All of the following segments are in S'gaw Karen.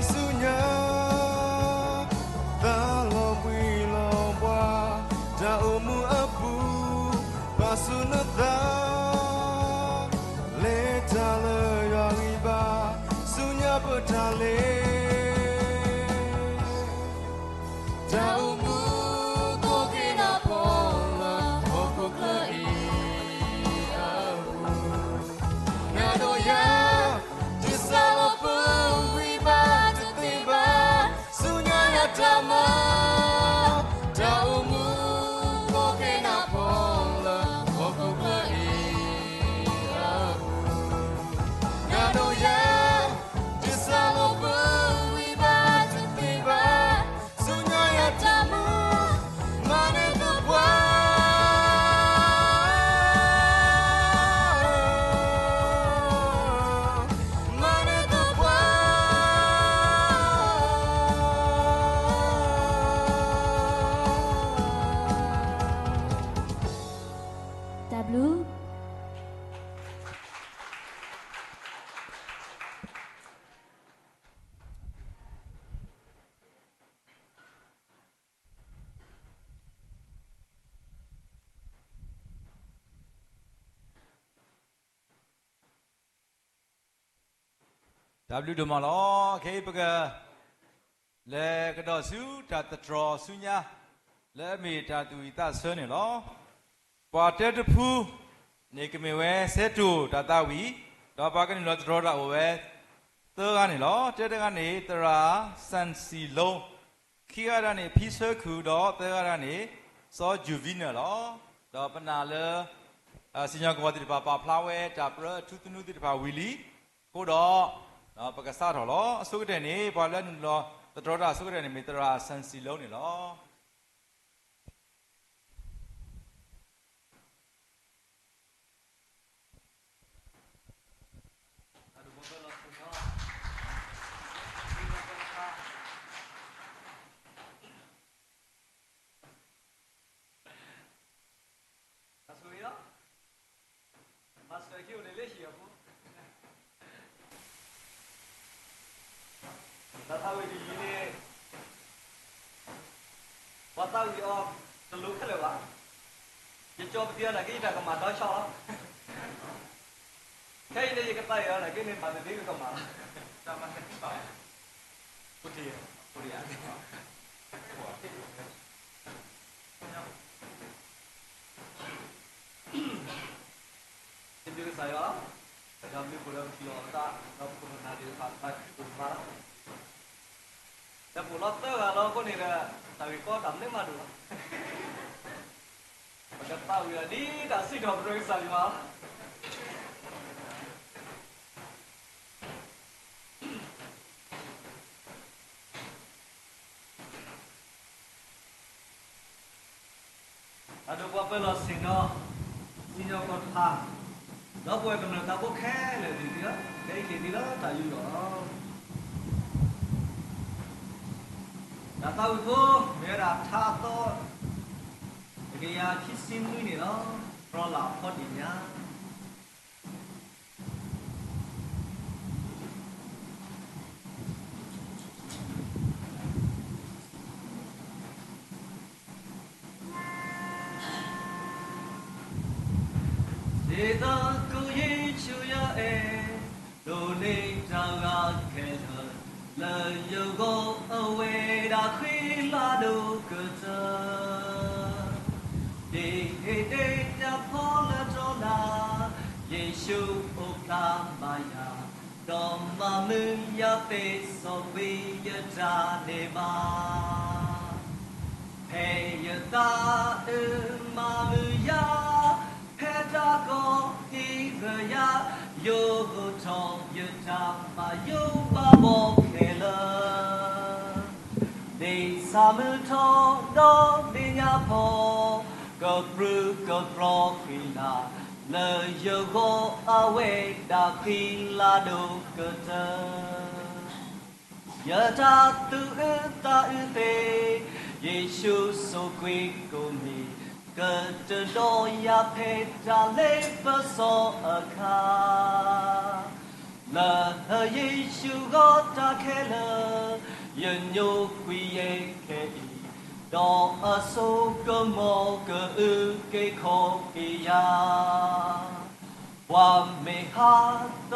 ဆူညါ သးလီၤဘှံးလီၤဘှါ တၢ်အိၣ်မူအပူၤ ပာ်ဆူၣ်နသး လဲၤတၢ်လၢယွၤဂံၢ်ဘါ ဆူညါပတၢ်လဲၤ တၢ်အိၣ်မူ ကိးက့ၤနၤဖီလာ် ဟီၣ်ခိၣ်ချၢအံၤအပူၤ နၤဒီးယၤ တစးလီၤပဂံၢ်ဘါတသ့ဘၣ် ဆူညါယတၢ်မၤ တၢ်အိၣ်မူ ကိးက့ၤနၤဖီလာ် ဟီၣ်ခိၣ်ချၢအံၤအပူၤ နၤဒီးယၤ တစးလီၤပဂံၢ်ဘါတသ့ဘၣ် ဆူညါယတၢ်မၤ မၤန့ၢ်သပှၢ် မၤန့ၢ်သပှၢ် တၢ်ဘျုး တၢ်ဘျုးဒိၣ်မးလီၤ. ခဲအံၤပက လဲၤကဒီးဆူတၢ်သတြီၤဆူညါ လၢအမ့ၢ်တၢ်သူၣ်ဝံၣ်သးဆၢန့ၣ်လီၤ. ပှၤတဲတဖုန့ၣ် ကမ့ၢ်ဝဲဆဲးတိၢ်တၢ်သးဝံၣ် ဒီးပှၤကနုာ်လီၤသတြီၤတၢ်အိၣ်ဝဲ သၢဂၤန့ၣ်လီၤ. တဲတဂၤန့ၣ် သရၣ်စၣ်စံၣ်လိ ခံဂၤတဂၤန့ၣ် ဖံဆၢခုၣ် ဒီးသၢဂၤတဂၤန့ၣ် စီၤယူၤဝံနၢၣ်လီၤ. ဒီးပနာ်လၢ စံၣ်ညီၣ်ကွီၢ်သ့ၣ်တဖၣ်ပာ်ဖျါဝဲတၢ်ပြၢအထူသနူသ့ၣ်တဖၣ်ဝံၤလံအဃိဒီး ပကစးထီၣ်လီၤ. အဆိကတၢၢ်န့ၣ် ပှၤလၢနုာ်လီၤသတြီၤတၢ်အဆိကတၢၢ်န့ၣ် မ့ၢ်သရၣ်စၣ်စံၣ်လိန့ၣ်လီၤ. တၢ်သးဝံၣ်တယုၢ်န့ၣ် ပှၤသးဝံၣ်အီၤတလိၤခဲလၢာ်ဘၣ်. ယကၠီပတံၤအီၤနာ်က့ ယတၢ်ကမၣ်ဒီဆီလီၤ. ခဲအံၤန့ၣ် ယကသးဝံၣ်အီၤနာ်က့န့ၣ် မၤတသ့ယကမၣ်လီၤ. တၢ်မၤတသ့ဘၣ်. ပတံၤ, ပတံၤဧါ. စံးဘျုးကစၢ်ယွၤ, ကစၢ်ယွၤဘျုးဖှိၣ်ဒီးပထံၣ်လိာ်အသး ဒီးပခိၣ်ပနၢ်သ့ၣ်တဖၣ် သးခုဒိၣ်မးလီၤ. တၢ်ပိာ်လီၤသၢဂၤလီၤအဃိန့ၣ်ဒီး တၢ်ဂ့ၢ်ကီတၢ်မနုၤမးဒိၣ်လီၤ. ပကသးဝံၣ်အီၤဒ်တၢ်စံးထီၣ်ပတြၢၤကစၢ်ယွၤလီၤ. အဒိပှၤပၢၤလီၢ်ဆ့ၣ်နီၤ စံၣ်ညီၣ်ကွီၢ်တဖၣ် ဒီပုၢ်ဝဲၢ်ကမျၢၢ်သးဘိခဲလၢာ်သ့ၣ်သုဧၢ, ခဲအံၤဟ့ၣ်သုလၢတၢ်ယူးယီၣ်လီၤ. တၢ်သးဝံၣ်ဖိ မ့ၢ်ဝဲဒၣ်ထါအသီ တကယၤခံဆံနွံန့ၣ်လီၤ. တြီလၢ်ဖီတ့ၢ်ညါ ဒ်သိးကယ့ၣ်ၡူးယွၤအဲၣ် ဒိးန့ၢ်တၢ်ဂ့ၤခဲလၢာ် လၢယဂီၢ်အဝဲဒၣ်ဃံလၤဒိၣ်ကတၢၢ် ဒ်ဟ့ၣ်ဒ့ၣ်ညါဖီလၢတြီလၢ် ယ့ၣ်ၡူးအိၣ်ဖျါဘၣ်ယၤ ဒီးမၤမုာ်ယၤသ့စီကွံာ်ယတၢ်န့ၢ်ဘၣ် ဖဲယသးအုးမၤမုာ်ယၤ ဖဲတၢ်ကီဟံးဂၢၢ်ယၤ ယိာ်ထီၣ်ယတၢ်ဘၣ်ယိၣ်ဘၣ်ဘီခဲလၢာ် ဒ်ဆၣ်မုၢ်ထီၣ်ဒီးဒ့ၣ်ညါဖီ ကပြုၢ်ကပြီၤဃံလၤ လၢယဂီၢ်အဝဲဒၣ်ဃံလၤဒိၣ်ကတၢၢ် ယတၢ်သူၣ်အုးသးအုးသ့ ယ့ၣ်ၡူးစိာ်ကွံာ်ကိးမံၤ ကတဒီးယၤဖဲတၢ်လ့ပစီအခါ လၢယ့ၣ်ၡူးဂီၢ်တၢ်ခဲလၢာ်, ယညိကွံာ်ယဲခဲအံၤ, ဒီးအစိကမီၤကအုက့ၤခီက့ၤယၤ. ပှၤမ့ၢ်ဟးသ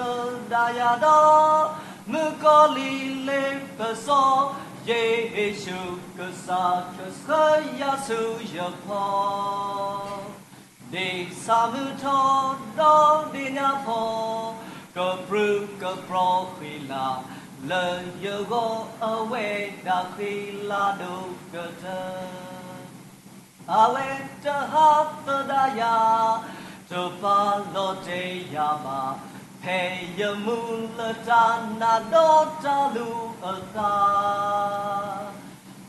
ဒၣ်ယၤဒီး, မုၣ်ကီၤလံၢ်လ့ပစီ, ယ့ၣ်ၡူးကစၢ်ကဆှၢယၤဆူယဖီ ဒ်ဆၣ်မုၢ်ထီၣ်ဒီးဒ့ၣ်ညါဖီ, ကပြုၢ်ကပြီၤဃံလၤ, လၢယဂီၢ်အဝဲဒၣ်ဃံလၤဒိၣ်ကတၢၢ်. အဝဲတဟးသဒၣ်ယၤ, တပာ်လီၤတဲာ်ယၤဘၣ်, ဖဲယမူလၢတၢ်နာ်ဒီးတၢ်လူၤအသး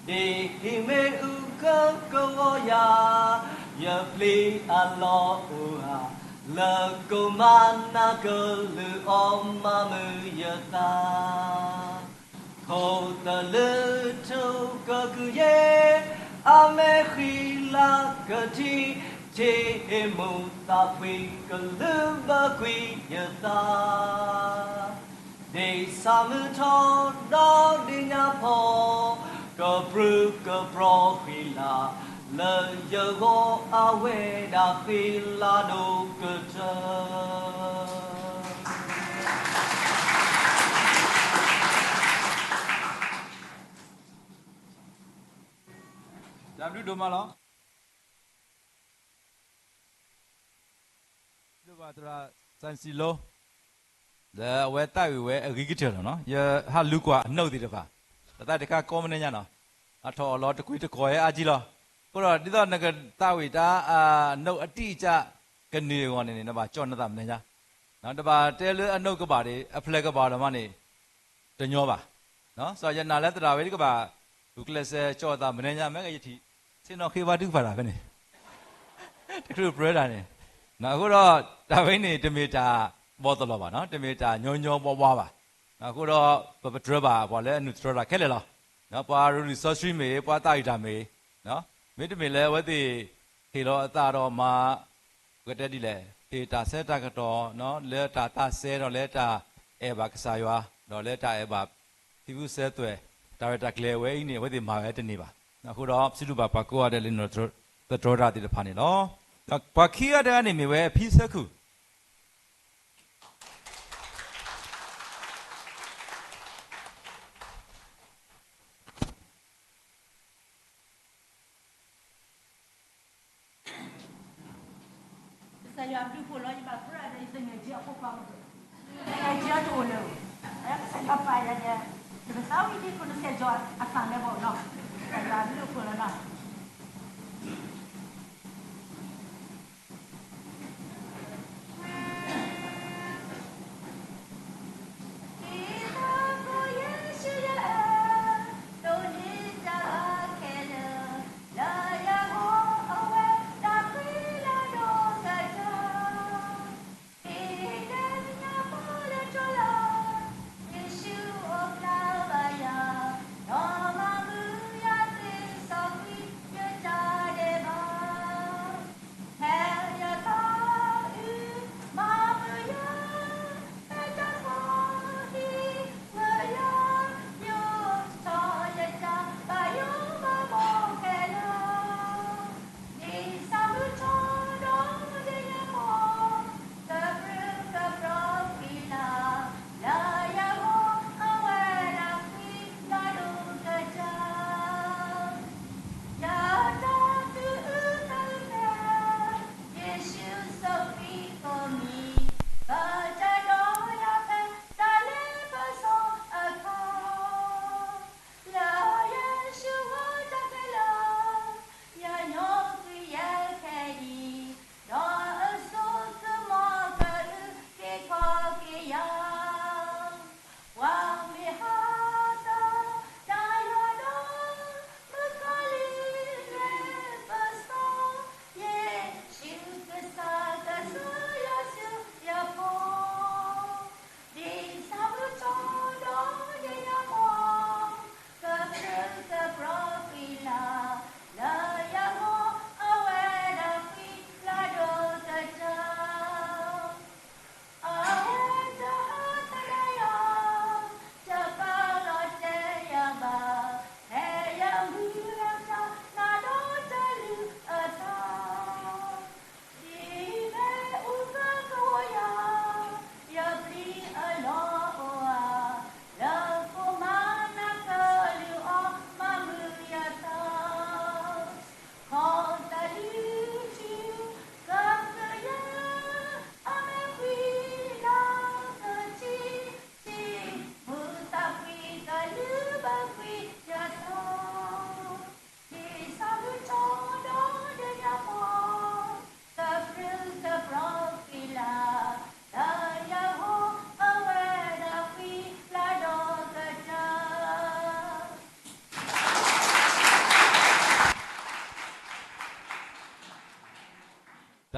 ဒ်ဟံးမ့ၣ်အူကကဝီၤယၤ, ယပျံၤအလီၢ်အိၣ်ဧါ, လၢကမၤနၢ်ကလုၢ်အီၤမၤမုာ်ယသး. ခိၣ်သလုးထူကကုၢ်ယ့ၣ်, အမဲာ်ဃံလၤကထံၣ်, ထံၣ်မူသးဖှံကလုၢ်ဘၢကွံာ်ယသး ဒ်ဆၣ်မုၢ်ထီၣ်ဒီးဒ့ၣ်ညါဖီ, ကပြုၢ်ကပြီၤဃံလၤ, လၢယဂီၢ်အဝဲဒၣ်ဃံလၤဒိၣ်ကတၢၢ်. တၢ်ဘျုးဒိၣ်မးလီၤ. ဒိၣ်ဘၣ်သရၣ် စၣ်စံလိ လၢအဝဲသးဝံၣ်ဝဲအဂ့ၤကတၢၢ်လီၤနီၤ. ယဟးလူၤကွၢ်အနိၣ်သ့ၣ်တဖၣ်, ပသးတခါကီမနုၤညါနီၤ, အထီၣ်အလီၤတကွံတကွီၢ်ဟဲအါကံလီၤ. အဃိဒီးဒ်သိးနကသးဝံၣ်တၢ်အနိၣ်အတံၢ်အကနၢၤအဂီၢ်န့ၣ်န့ၣ် နဘၣ်ကၠီၣ်နသးမနုၤညါ, နတဘၣ်တဲလၢအနိၣ်ကဘၣ်ဒီး အဖျဲၣ်ကဘၣ်ဒီးမးန့ၣ် တညီဘၣ်. စီၤယနာ်လၢသရၣ်ဝဲတကဘၣ် ဂုာ်ကျဲးစၢးကၠီၣ်အသးမနုၤညါ မ့ၢ်ဂ့ၤယထံၣ် ဆ့ၣ်နီၤဃ့ဘါထုကဖၣ်တၢ်ဖဲန့ၣ် တချုးပြၢတၢ်န့ၣ်, အဃိဒီး တၢ်ဝဲန့ၣ် တမ့ၢ်တၢ်ဘီၣ်သလီၤဘၣ်နီၤ, တမ့ၢ်တၢ်ညီညီဘှါဘှါဘၣ်. အဃိဒီး ပပတြၢၤဘၣ်ပှၤလၢအနုာ်တြီတၢ်ခဲလၢာ်လီၤ. ပှၤရူၤရံၣ်စီဆှံမ့ၢ်ဂ့ၤ, ပှၤသးဝံၣ်တၢ်မ့ၢ်ဂ့ၤ, မ့တမ့ၢ်လၢအဝဲသ့ၣ်ဟ့ၣ်လီၤအသးဒီးမၤ ပကတဲဒ်လဲၣ်, ဟ့ၣ်တၢ်ဆၢတၢ်ကတီၢ် လၢတၢ်သးစဲဒီးလၢတၢ်အဲၣ်ဘၣ်ကစၢ်ယွၤ, ဒီးလၢတၢ်အဲၣ်ဘၣ် ထံဖုစဲသွဲၣ်, တၢ်ရဲၣ်တၢ်ကျဲၤအဝဲအံၤန့ၣ် အဝဲသ့ၣ်မၤဝဲတန့ၢ်ဘၣ်. အဃိဒီး စံးဘျုးဘၣ်ပှၤကိးဂၤဒဲးလၢနုာ်သတြီတၢ်သ့ၣ်တဖၣ်န့ၣ်လီၤ. ဒီးပှၤခံဂၤတဂၤန့ၣ်မ့ၢ်ဝဲအဖံဆၢခုၣ် ကစၢ်ယွၤအဘျုးအဖှိၣ်လီၤ. ယဘၣ်ပြၢဒီးယသန့ၤက့ၤအဖိခွါ, သန့ၤက့ၤတအိၣ်လၢၤ, ကစၢ်ယွၤပာ်ယၤဒီး ယကသးဝံၣ်ဒ်ကိးနစဲးကီးအသးလၢဘီနီၤ, ကစၢ်ယွၤအဘျုးအဖှိၣ်လီၤနီၤ.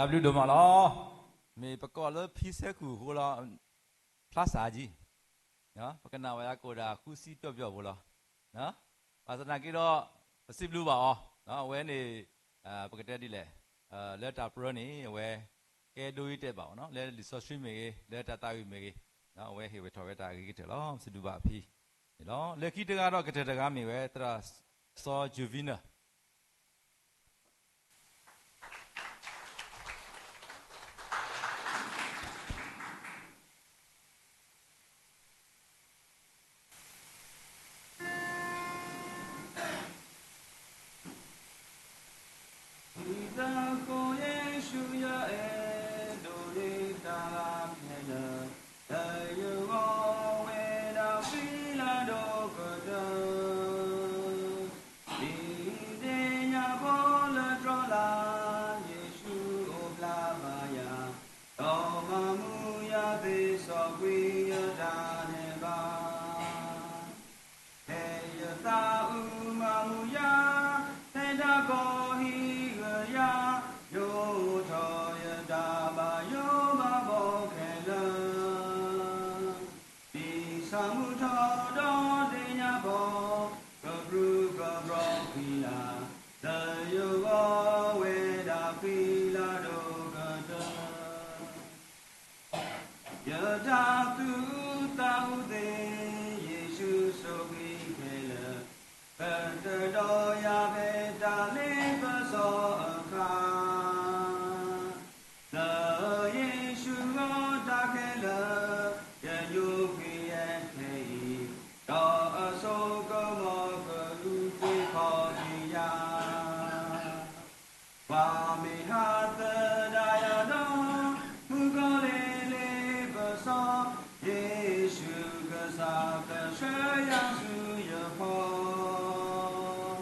တၢ်ဘျုးဒိၣ်မးလီၤ. မ့ၢ်ပကိးလၢဖံစဲခိၣ်အဃိလီၤ, ဖျါစးကံ, ပကနၣ်ဝဲဒၣ်ကိၣ်ဒၣ်ဃုဆံပျီပျီဖိလီၤ. ဘၣ်ဆၣ်သနာ်က့ဒီး ပစံးဘျုးဘၣ်အီၤ, အဝဲန့ၣ် ပကတဲဒ်လဲၣ်, လၢတၢ်ပြၢန့ၣ် အဝဲကဲဒိအံၤတဲဘၣ်အီၤ, လၢလံာ်စီဆှံမ့ၢ်ဂ့ၤ, လၢတၢ်သးဝံၣ်မ့ၢ်ဂ့ၤ, အဝဲဟ့ၣ်ဝဲထီၣ်ဝဲတၢ်အဂ့ၤကတၢၢ်လီၤ. ပစံးဘျုးဘၣ်အဖံန့ၣ်လီၤ. လၢခံတဂၤဒီးကတၢၢ်တဂၤမ့ၢ်ဝဲ သရၣ်စီၤ Juvina ဒ်သိးယ့ၣ်ၡူးယအဲၣ်ဒိးန့ၢ်တၢ်လၢခဲလၢာ်, လၢယဂီၢ်ဝဲဒၣ်ဃံလၤဒိၣ်ကတၢၢ်, ဒ်န့ၣ်ညါပှၤလၢတြီလာ်, ယ့ၣ်ၡူးအိၣ်ဖျါဘၣ်ယၤ, ဒီးမၤမူယၤသ့စီကွံာ်ယတၢ်ဒဲးဘး ဖဲယသးအုးမၤမူယၤ, ဖဲတၢ်ကိးဟံၣ်ဂ့ၤယၤ, ယိးထီၣ်ယတၢ်ဘၣ်ယိးဘၣ်ဘီခဲလၢာ်, ဒ်ဆၣ်မုၢ်ထီၣ်ဒီးဒ့ၣ်ညါဘီ, ကပြုၢ်ကပြီၤဃံလၤ, လၢယဂီၢ်ဝဲဒၣ်ဃံလၤဒိၣ်ကတၢၢ် ယတၢ်သူၣ်အုးသးအုးသ့ၣ်, ယ့ၣ်ၡူးဆိၣ်ဂ့ၤခဲလၢာ်, ကတၢၢ်ဒီးယၤဖဲတၢ်လ့ပစီအခါ, လၢယ့ၣ်ၡူးဂီၢ်တၢ်ခဲလၢာ်, ယညိကွံာ်ယဲခဲအံၤ, ဒီးအစိကမီၤကအုးက့ၤခီၣ်က့ၤယၤ ပှၤမ့ၢ်ဟးသဒၣ်ယၤဒီး, မုၣ်ကီၤလံၤလ့ပစီ, ယ့ၣ်ၡူးကစၢ်ကဆှၢယၤဆူယခီၣ်,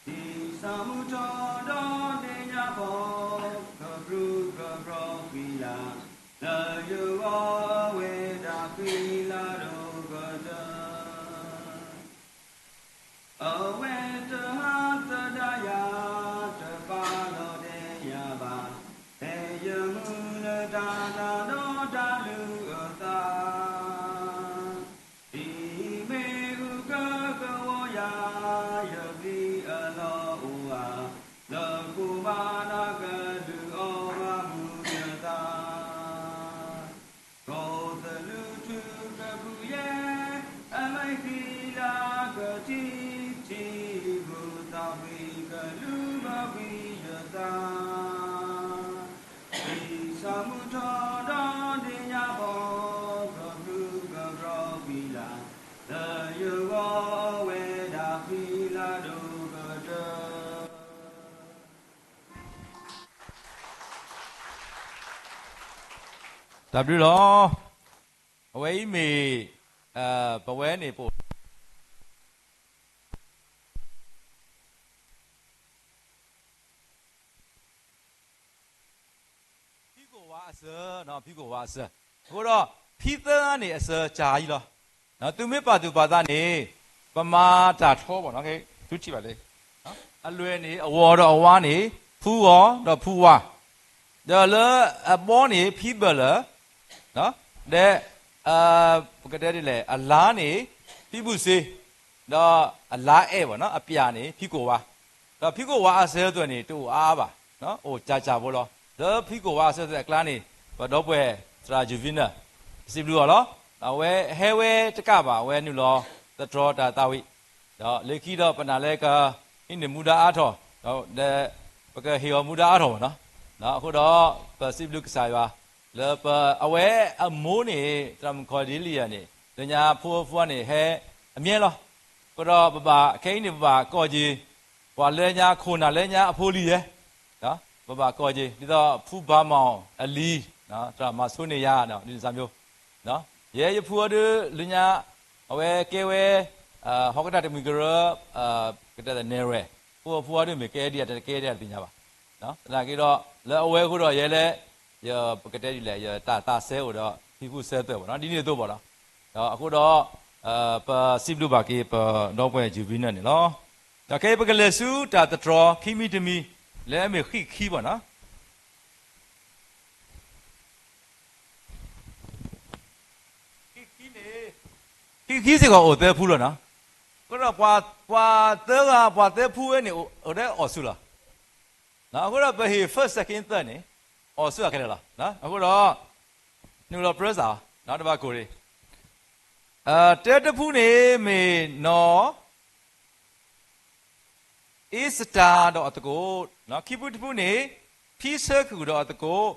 ဒ်ဆၣ်မုၢ်ထီၣ်ဒီးဒ့ၣ်ညါဘီ, ကပြုၢ်ကပြီၤဃံလၤ, လၢယဂီၢ်ဝဲဒၣ်ဃံလၤဒိၣ်ကတၢၢ် အဝဲတဟးသဒၣ်ယၤ, တပာ်လီၤဒဲးယၤဘၣ်, ဖဲယမုၢ်လၢတၢ်နာ်ဒီးတၢ်လုၢ်အသး, ဒ်မ့ၣ်အူကကဝီၤယၤ, ယပျံၤအလီၢ်အိၣ်ဧါ, လၢကိၣ်ဘၣ်နၤကဒုးအီၣ်မၤမူယသး ကီၢ်သလုးထုကဖုယဲၢ်, အမဲာ်ချံလၢကထံၣ်, ထံဂုၤသးကွံကလူၤဘၣ်ကွံာ်ယသး, ဒ်ဆၣ်မုၢ်ထီၣ်ဒီးဒ့ၣ်ညါဘီ, ကပြုၢ်ကပြီၤဃံလၤ, လၢယဂီၢ်ဝဲဒၣ်ဃံလၤဒိၣ်ကတၢၢ် တၢ်ဘျုးလီၤ. အဝဲအံၤမ့ၢ် ပဝဲန့ၣ်ပအိၣ် ဖံကိၣ်ဝါအစၢၤ, ဖံကိၣ်ဝါအစၢၤ, အဃိဒီး ဖံသၢဂၤန့ၣ်အစၢၤကၢ်အံၤလီၤ. သုမ့ၢ်ပာ်သူၣ်ပာ်သးန့ၣ် ပမၤတၢ်ထီဘၣ်နီၤ, သုထံၣ်ဘၣ်လၢ အလွဲၢ်န့ၣ် အဝီၤဒီးအဝါန့ၣ် ဖုဂီၤဒီးဖုဝါ, ဒီးလၢအဘီန့ၣ် ဖံဘၢၣ်လၢာ်, ဒီး ပကတဲဒ်လဲၣ် အလါန့ၣ် ဖံဘူၣ်စ့, ဒီးအလါအဲၣ်ဘၣ်နီၤ အပျၢ်န့ၣ် ဖံကိၣ်ဝါ, ဒီးဖံကိၣ်ဝါအစၢၤအသွဲၣ်န့ၣ် တအိၣ်အါအါဘၣ်, အိၣ်ကၢ်ကၢ်ဖိလီၤ. လၢဖံကိၣ်ဝါအစၢၤအသွဲၣ်အကျါန့ၣ် ပဒီပုၢ်ဝဲၢ်သရၣ် Juvina စံးဘျုးအီၤလီၤ. အဝဲဟဲဝဲတကးဘၣ် အဝဲနုာ်လီၤသတြီတၢ်သးဝံၣ်, ဒီးလၢခံဒီးပနာ်လၢကဟံးန့ၢ်မူဒါအါထီၣ်, ဒီးပကဟ့ၣ်အီၤမူဒါအါထီၣ်ဘၣ်နီၤ. အဃိဒီး ပစံးဘျုးကစၢ်ယွၤ လၢပ အဝဲအမိၢ်န့ၣ် သရၣ်မုၣ် Cordelia န့ၣ် လၢညါဖိအဖိန့ၣ် ဟဲအမြဲလီၤ. အဃိဒီးပဘၣ် ခဲအံၤန့ၣ် ပဘၣ်ကိးက့ၤ ပှၤလၢညါခိၣ်နၢ်လၢညါအဖိလံယဲ, ပဘၣ်ကိးက့ၤ ဒ်သိးဖုဘၣ်မီၣ်အလံၤ သရၣ်မၤဆိန့ၢ်ယၤ ဒ်န့ၣ်စၢ်မျိုး, ယဲယဖုအီၤဒုးလၢညါ အဝဲကဲဝဲ ဟီၣ်ကတၢၢ်တမှံၤကရၢ ကတဲသနဲၣ်ရွဲၣ် ဖိအဖိအီၤဒုးမ့ၢ်ကဲဒ်အံၤ တကဲဒ်အံၤတသ့ၣ်ညါဘၣ်. သနာ်က့ဒီး လၢအဝဲအဃိဒီးယဲလဲၣ် ယပကတဲဒ်လဲၣ် ယတၢ်သးစဲအိၣ်ဒီး ဖံဖုစၢၤသွဲၣ်ဘၣ်နီၤ ဒ်န့ၣ်အသိးဘၣ်နီၤ. အဃိဒီး ပစံးဘျုးဘၣ်က့ၤ ပဒီပုၢ်ဝဲၢ် Juvina န့ၣ်လီၤ. ဒီးခဲအံၤပကလဲၤဆူတၢ်သတြီခံမံၤတမံၤ လၢအမ့ၢ်ဃံးခံဘၣ်နီၤ. ခံခံစ့ၢ်ကီးအိၣ်သၢဖုလီၤနီၤ. အဃိဒီးပှၤသၢဂၤ ပှၤသၢဖုဝဲန့ၣ် အိၣ်ဒၣ်အီၣ်ဆူၣ်လီၤ. အဃိဒီးပဟ့ၣ် first second third န့ၣ် အီၣ်ဆူၣ်အခဲလၢာ်လီၤ. အဃိဒီး နုာ်လီၤပြၢစး တဘၣ်ကိၢ်ရ့ၣ် တၢတဖုန့ၣ်မ့ၢ်နီၢ် အ့စတၢၤဒီးအသကိး, ခံဖုတဖုန့ၣ် ဖံဆၢခုၣ်ဒီးအသကိး,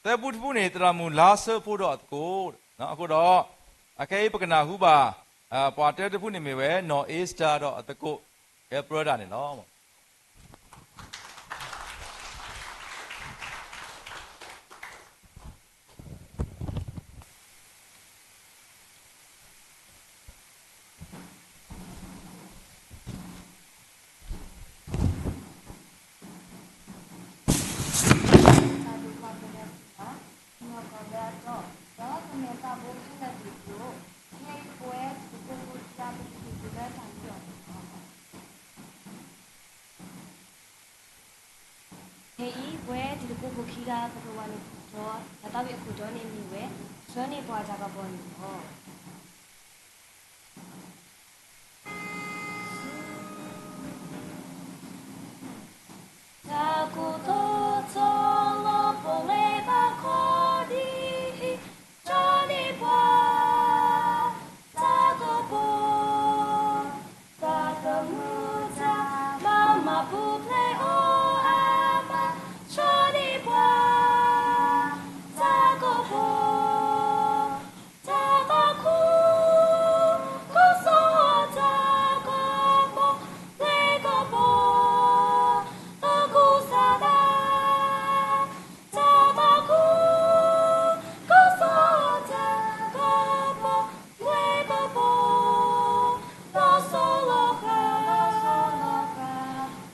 သၢဖုတဖုန့ၣ် သရၣ်မုၣ်လါဆၢဖိဒီးအသကိး. အဃိဒီး အခဲအံၤပကနၢ်ဟူဘၣ် ပှၤတၢတဖုန့ၣ်မ့ၢ်ဝဲ နီၢ်အ့စတၢၤဒီးအသကိး ကဲပြၢတၢ်န့ၣ်လီၤ. ခဲအံၤပဝဲတံၤသကိးဖိခံဂၤ ပကထံၣ်က့ၤလၢတၢ်သးဝံၣ်အခိၣ်တီန့ၣ်မ့ၢ်ဝဲ ဆှၢန့ၢ်ပှၤတၢ်ကပီၤန့ၣ်လီၤ. တၢ်ကိၢ်သီထီၣ်လီၤ ပလဲၤဘၣ်ခီဒ်အံၤ, ဆှၢန့ၢ်ပှၤ တၢ်ကပီၤ, တၢ်သမူတၢ် မၤမၤပူၤဖျဲးအီၤအါမး, ဆှၢန့ၢ်ပှၤ တၢ်ကပီၤ, တၢ်သးခုကစီၣ် တၢ်ကပီၤ, လ့ကပီၤ, အကူစါဒၣ် တၢ်သးခုကစီၣ် တၢ်ကပီၤ, လ့ကပီၤ, လီၤစိၤလီၤဃၤ,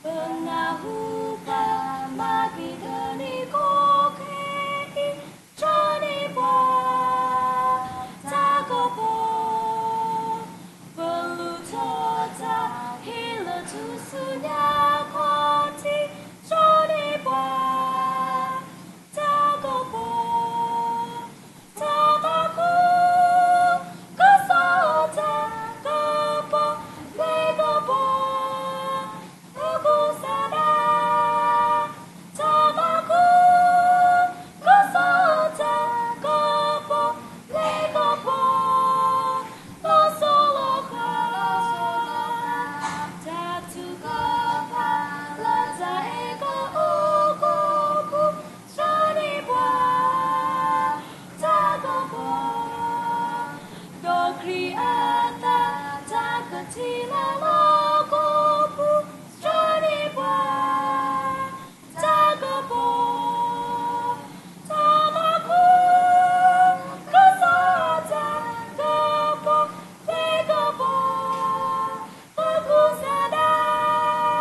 ပနၢ်ဟူတၢ်မၤက့ၤတၢ်န့ၣ် ကီခဲအံၤ ဆှၢန့ၢ်ပှၤ တၢ်ကပီၤ, ပလူၤထီၣ်တၢ်ဟ့ၣ်လၢထူၣ်စုညါ ခီၣ်ထံး ဆှၢန့ၢ်ပှၤ တၢ်ကပီၤ, တၢ်သးခုကစီၣ် တၢ်ကပီၤ, လ့ကပီၤ, အကူစါဒၣ် တၢ်သးခုကစီၣ် တၢ်ကပီၤ, လ့ကပီၤ, လီၤစိၤလီၤဃၤ, တၢ်ထုကဖၣ်လၢတၢ်အဲၣ်ကအီၣ်ကီၢ်ပူၤ ဆှၢန့ၢ်ပှၤ တၢ်ကပီၤ, ဒီးခရံာ်အသး တၢ်ကထံၣ်လၢလီၢ်ကီၢ်ပူၤ ဆှၢန့ၢ်ပှၤ တၢ်ကပီၤ, တၢ်သးခုကစီၣ် တၢ်ကပီၤ, လ့ကပီၤ, အကူစါဒၣ် တၢ်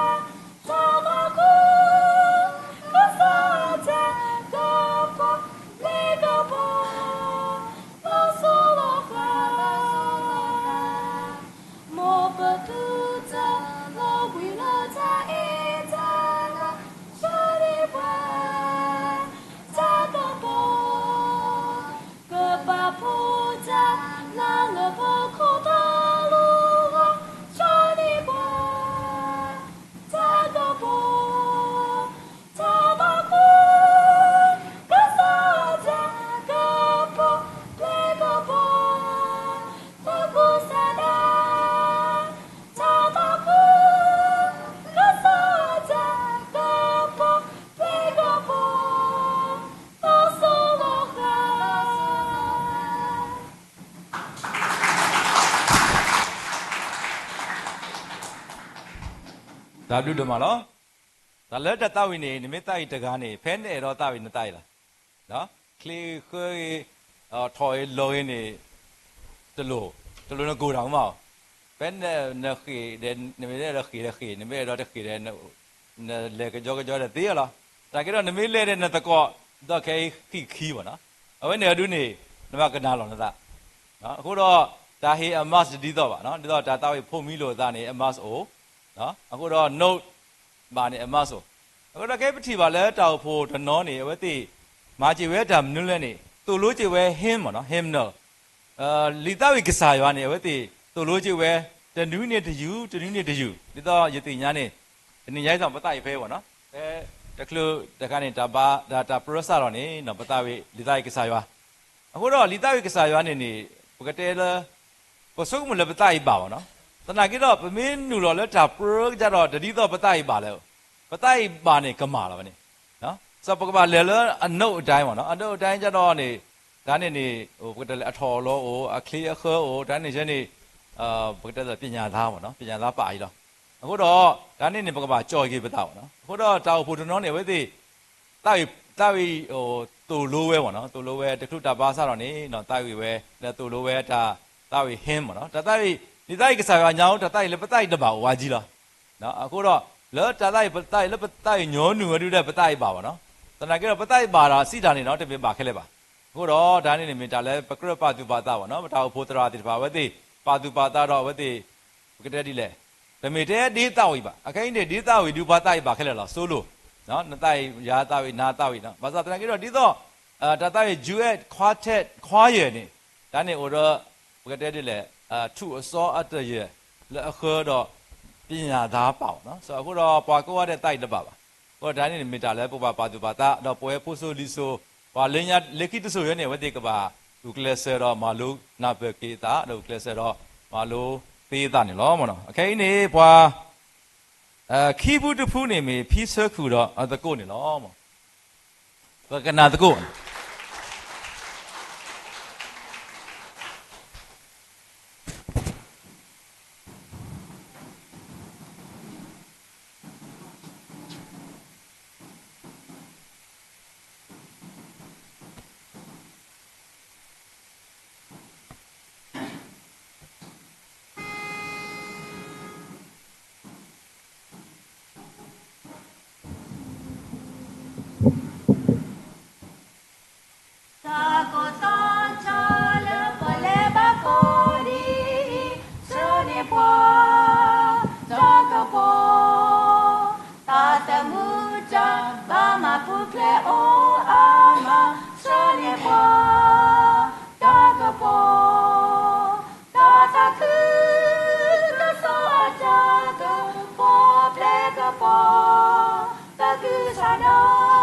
သးခုကစီၣ် တၢ်ကပီၤ, လ့ကပီၤ, လီၤစိၤလီၤဃၤ, မ်ပသူတၢ်လီၤဘှံးလၢတၢ်အဲၣ်တၢ်လၤ ဆှၢန့ၢ်ပှၤ တၢ်ကပီၤ, ကဘၣ်ဖှီၣ်တၢ်နးလၢပခိၣ်သလုးလီၤ ဆှၢန့ၢ်ပှၤ တၢ်ကပီၤ, တၢ်သးခုကစီၣ် တၢ်ကပီၤ, လ့ကပီၤ, အကူစါဒၣ် တၢ်သးခုကစီၣ် တၢ်ကပီၤ, လ့ကပီၤ, လီၤစိၤလီၤဃၤ တၢ်ဘျုးဒိၣ်မးလီၤ. တၢ်လၢတၢ်သးဝံၣ်န့ၣ် နမ့ၢ်သးဝံၣ်တဂၤန့ၣ် ဖဲနအဲၣ်ဒိးသးဝံၣ်နသးဝံၣ်လီၤ. ချ့ဃၢဂ့ၤ, ထီၣ်ဂ့ၤလီၤဂ့ၤန့ၣ် တလိၣ်, တလိၣ်နကိၢ်တၢ်မး, ဖဲနဃ့ၢ်ဒီး နမ့ၢ်အဲၣ်ဒိးဃ့ၢ်ဒီးဃ့ၢ်, နမ့ၢ်အဲၣ်ဒိးတဃ့ၢ်ဒီး နလဲၤကယီကယီဒီးသ့လီၤ. တၢ်ကဲဒီးနမ့ၢ်လဲၤဒီးနသကိး ဒီးခဲအံၤဃံၣ်ခံဘၣ်နီၤ, အဝဲန့ၣ်အဒုန့ၣ် နဘၣ်ကနၣ်လီၤနသး အဃိဒီး တၢ်ဟ့ၣ်အ mask ဒ်သိးဘၣ်, ဒ်သိးတၢ်သးဝံၣ်ဖိးမံလိာ်သးန့ၣ် အ mask အိၣ်, အဃိဒီး note ဘၣ်န့ၣ် အ mask အိၣ်, အဃိဒီးခဲအံၤပထံၣ်ဘၣ်လၢတၢ်အိၣ်ဖှိၣ်တနီၤန့ၣ် အဝဲသ့ၣ် မၤစၢၤဝဲတၢ်မနုၤလဲၣ်န့ၣ် သိၣ်လိစၢၤဝဲ hymn မ့ၢ်နီၤ, hymnal, လံာ်သးဝံၣ်ကစၢ်ယွၤန့ၣ် အဝဲသ့ၣ် သိၣ်လိက့ၤဝဲ တနွံန့ၣ်တယုၢ် တနွံန့ၣ်တယုၢ် ဒ်သိးယသ့ၣ်ညါန့ၣ် တနံၤညါအံၤ ပသးအံၤဖဲအံၤဘၣ်နီၤ ဖဲတချုးတခါန့ၣ် တၢ်ဘါ တၢ်ပြၢစးထီၣ်န့ၣ် ပသးဝံၣ်လံာ်သးဝံၣ်ကစၢ်ယွၤ အဃိဒီးလံာ်သးဝံၣ်ကစၢ်ယွၤန့ၣ်န့ၣ် ပကတဲလၢ ပဆိကမိၣ်လၢပသးအံၤဘၣ်ဘၣ်နီၤ သနာ်က့ဒီး ပမ့ၢ်နုာ်လီၤလၢတၢ်ပြၢကဒါဒီး တဒ်သိးပသးအံၤဘၣ်လၢၤ ပသးအံၤဘၣ်န့ၣ်ကမၣ်လီၤဝဲန့ၣ် စီၤပကဘၣ်လဲၤလၢအနိၣ်အတၢ်မ့ၢ်နီၤ အနိၣ်အတၢ်ကဒါဒီးန့ၣ် တၢ်န့ၣ်န့ၣ် ပကတဲလၢအထီၣ်အလီၤအိၣ် အချ့အဃၢအိၣ် တၢ်န့ၣ်ဆဲန့ၣ် ပကတဲလၢပညၣ်သါမ့ၢ်နီၤ ပညၣ်သါပာ်အံၤလီၤ အဃိဒီး တၢ်န့ၣ်န့ၣ် ပကဘၣ်ကၠီက့ၤပသးမ့ၢ်နီၤ အဃိဒီးတၢ်အိၣ်ဖှိၣ်တနီၤန့ၣ် အဝဲသ့ၣ် သးဝံၣ် သးဝံၣ် သိၣ်လိဝဲမ့ၢ်နီၤ သိၣ်လိဝဲတချုးတၢ်ဘါစးထီၣ်န့ၣ် သးဝံၣ်ဝဲ လၢသိၣ်လိဝဲတၢ် သးဝံၣ် hymn မ့ၢ်နီၤ တၢ်သးဝံၣ် လံာ်သးဝံၣ်ကစၢ်ယွၤညါအိၣ် တၢ်သးဝံၣ်လၢပသးဝံၣ်တဘၣ်အိၣ်ဝဲကံလီၤ အဃိဒီး လၢတၢ်သးဝံၣ် ပသးဝံၣ်လၢပသးဝံၣ်ညီနုၢ်ဝဲဒုဒီး ပသးဝံၣ်ဘၣ်မ့ၢ်နီၤ သနာ်က့ဒီး ပသးဝံၣ်ဘၣ်ဒီးစံးတၢ်န့ၣ်နီၤ တမ့ၢ်ဘၣ်ခဲလၢာ်ဘၣ် အဃိဒီး တၢ်န့ၣ်န့ၣ်မ့ၢ်တၢ်လၢပကြၢးပာ်သူၣ်ပာ်သးမ့ၢ်နီၤ ပတၢ်အိၣ်ဖှိၣ်သရၣ်သ့ၣ်တဖၣ်အဝဲသ့ၣ် ပာ်သူၣ်ပာ်သးဒီးအဝဲသ့ၣ် ပကတဲဒ်လဲၣ် တမ့ၢ်ထဲဒ်သးဝံၣ်ဘၣ် အခဲအံၤန့ၣ် ဒ်သးဝံၣ်ဒုးပှၤသးဝံၣ်ဘၣ်ခဲလၢာ်လီၤ solo နသးဝံၣ် ယၤသးဝံၣ် နၤသးဝံၣ်နီၤ ဘၣ်ဆၣ်သနာ်က့ဒီး ဒ်သိး တၢ်သးဝံၣ် duet quartet choir န့ၣ် တၢ်န့ၣ်အိၣ်ဒီး ပကတဲဒ်လဲၣ် ထူၣ်အစီအတယၢၢ် လၢအဃၢဒီး ပညၣ်သါပာ်အီၤနီၤ အဃိဒီး ပှၤကိးဂၤဒဲးသးဝံၣ်တဘၣ်ဘၣ် အဃိဒီးတၢ်န့ၣ်န့ၣ် မ့ၢ်တၢ်လၢပကဘၣ်ပာ်သူၣ်ပာ်သး ဒီးပဝဲဖိစိၤလံၤစိၤ ပှၤလၢညါလၢခံတစိၤယဲန့ၣ် အဝဲသ့ၣ်ကဘၣ်ဂုာ်ကျဲးစၢးဒီးမၤလိနၢ်ပၢၢ်က့ၤအသး ဒီးဂုာ်ကျဲးစၢးဒီးမၤလိသ့အသးန့ၣ်လီၤ. အခဲအံၤန့ၣ် ပှၤ ခံဖုတဖုန့ၣ်မ့ၢ် ဖံဆၢခုၣ်ဒီးအသကိးန့ၣ်လီၤ. ပကနၣ်သကိးတၢ်ကိၢ်သးဆါလၢပလဲၤဘၣ်ကိးဒံးအံၤ, ဆှၢန့ၢ်ပှၤ တၢ်ကပီၤ, တၢ်သမူတၢ်ဘၣ်မၤပူၤဖျဲးအိၣ်အါမး, ဆှၢန့ၢ်ပှၤ တၢ်ကပီၤ တၢ်သးခုကစီၣ်အတၢ်ကပီၤ ပျဲကပီၤ သကုၤဆးဒး,